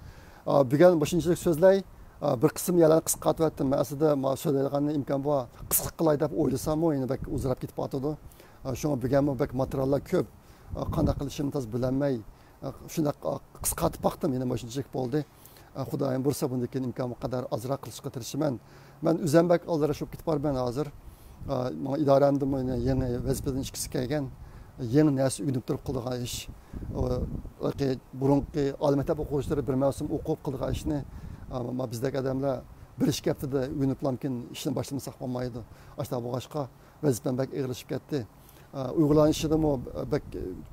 ئا، بۈگۈن مۇشۇنچىلىك سۆزلەي. ئا، بىر قىسىم يەرلەرنى قىسقارتىۋەتتىم. مەن ئەسلىدە ما سۆزلەيدىغاننى ئىمكان بار قىسقا قىلاي دەپ ئويلىساممۇ، يەنە بەك ئۇزىراپ كېتىپ قالىدۇ. ئا، شۇڭا بۈگۈنمۇ بەك ماتېرىياللار كۆپ. ئا، قانداق قىلىشىمنى تازا بىلەلمەي، ئا، شۇنداق، ئا، قىسقارتىپ باقتىم. يەنە مۇشۇنچىلىك بولدى. ئا، خۇدايىم بۇيرۇسا بۇندىن كېيىن ئىمكان قەدەر ئازراق قىلىشقا تىرىشىمەن. مەن ئۆزۈم بەك ئالدىراش بولۇپ كېتىپ بارىمەن ھازىر. ئا، ماڭا ئىدارەمدىمۇ يەنە يېڭى ۋەزىپىدىن چىققۇسى كەلگەن، يېڭى نەرسە ئۆگىنىپ تۇرۇپ قىلىدىغان ئىش. ئۇ، بۇرۇنقى ئالىي مەكتەپ ئوقۇغۇچىلىرى بىر مەۋسۇم ئوقۇپ قىلىدىغان ئىشنى، ئا، ما بىزدەك ئادەملەر بىر ئىككى ھەپتىدە ئۆگىنىپلامكىن ئىشنى باشلىمىساق بولمايدۇ. ئاشۇنداق بولغاچقا ۋەزىپەم بەك ئېغىرلىشىپ كەتتى. ئا، ئۇيغۇرلارنىڭ ئىشىدىمۇ بەك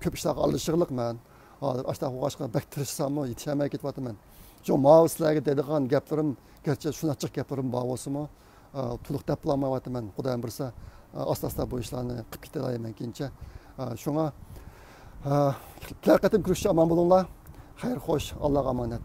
كۆپ ئىشلارغا ئارىلىشىغلىق مەن. ھازىر ئاشۇنداق بولغاچقا بەك تىرىشساممۇ يېتىشەلمەي كېتىۋاتىمەن. شۇڭا ماۋۇ سىلەرگە دەيدىغان گەپلىرىم، گەرچە شۇنداق جىق گەپلىرىم بار بولسىمۇ، ئا، تولۇق دەپ بولالمايۋاتىمەن. خۇدايىم بۇيرۇسا، ئا، ئاستا-ئاستا بۇ ئىشلارنى قىلىپ كېتەلەيمەن كېيىنچە. ئا، شۇڭا، ئا، كېلەر قېتىم كۆرۈشكىچە ئامان بولۇڭلار. خەير، خوش، ئاللاغا ئامانەت.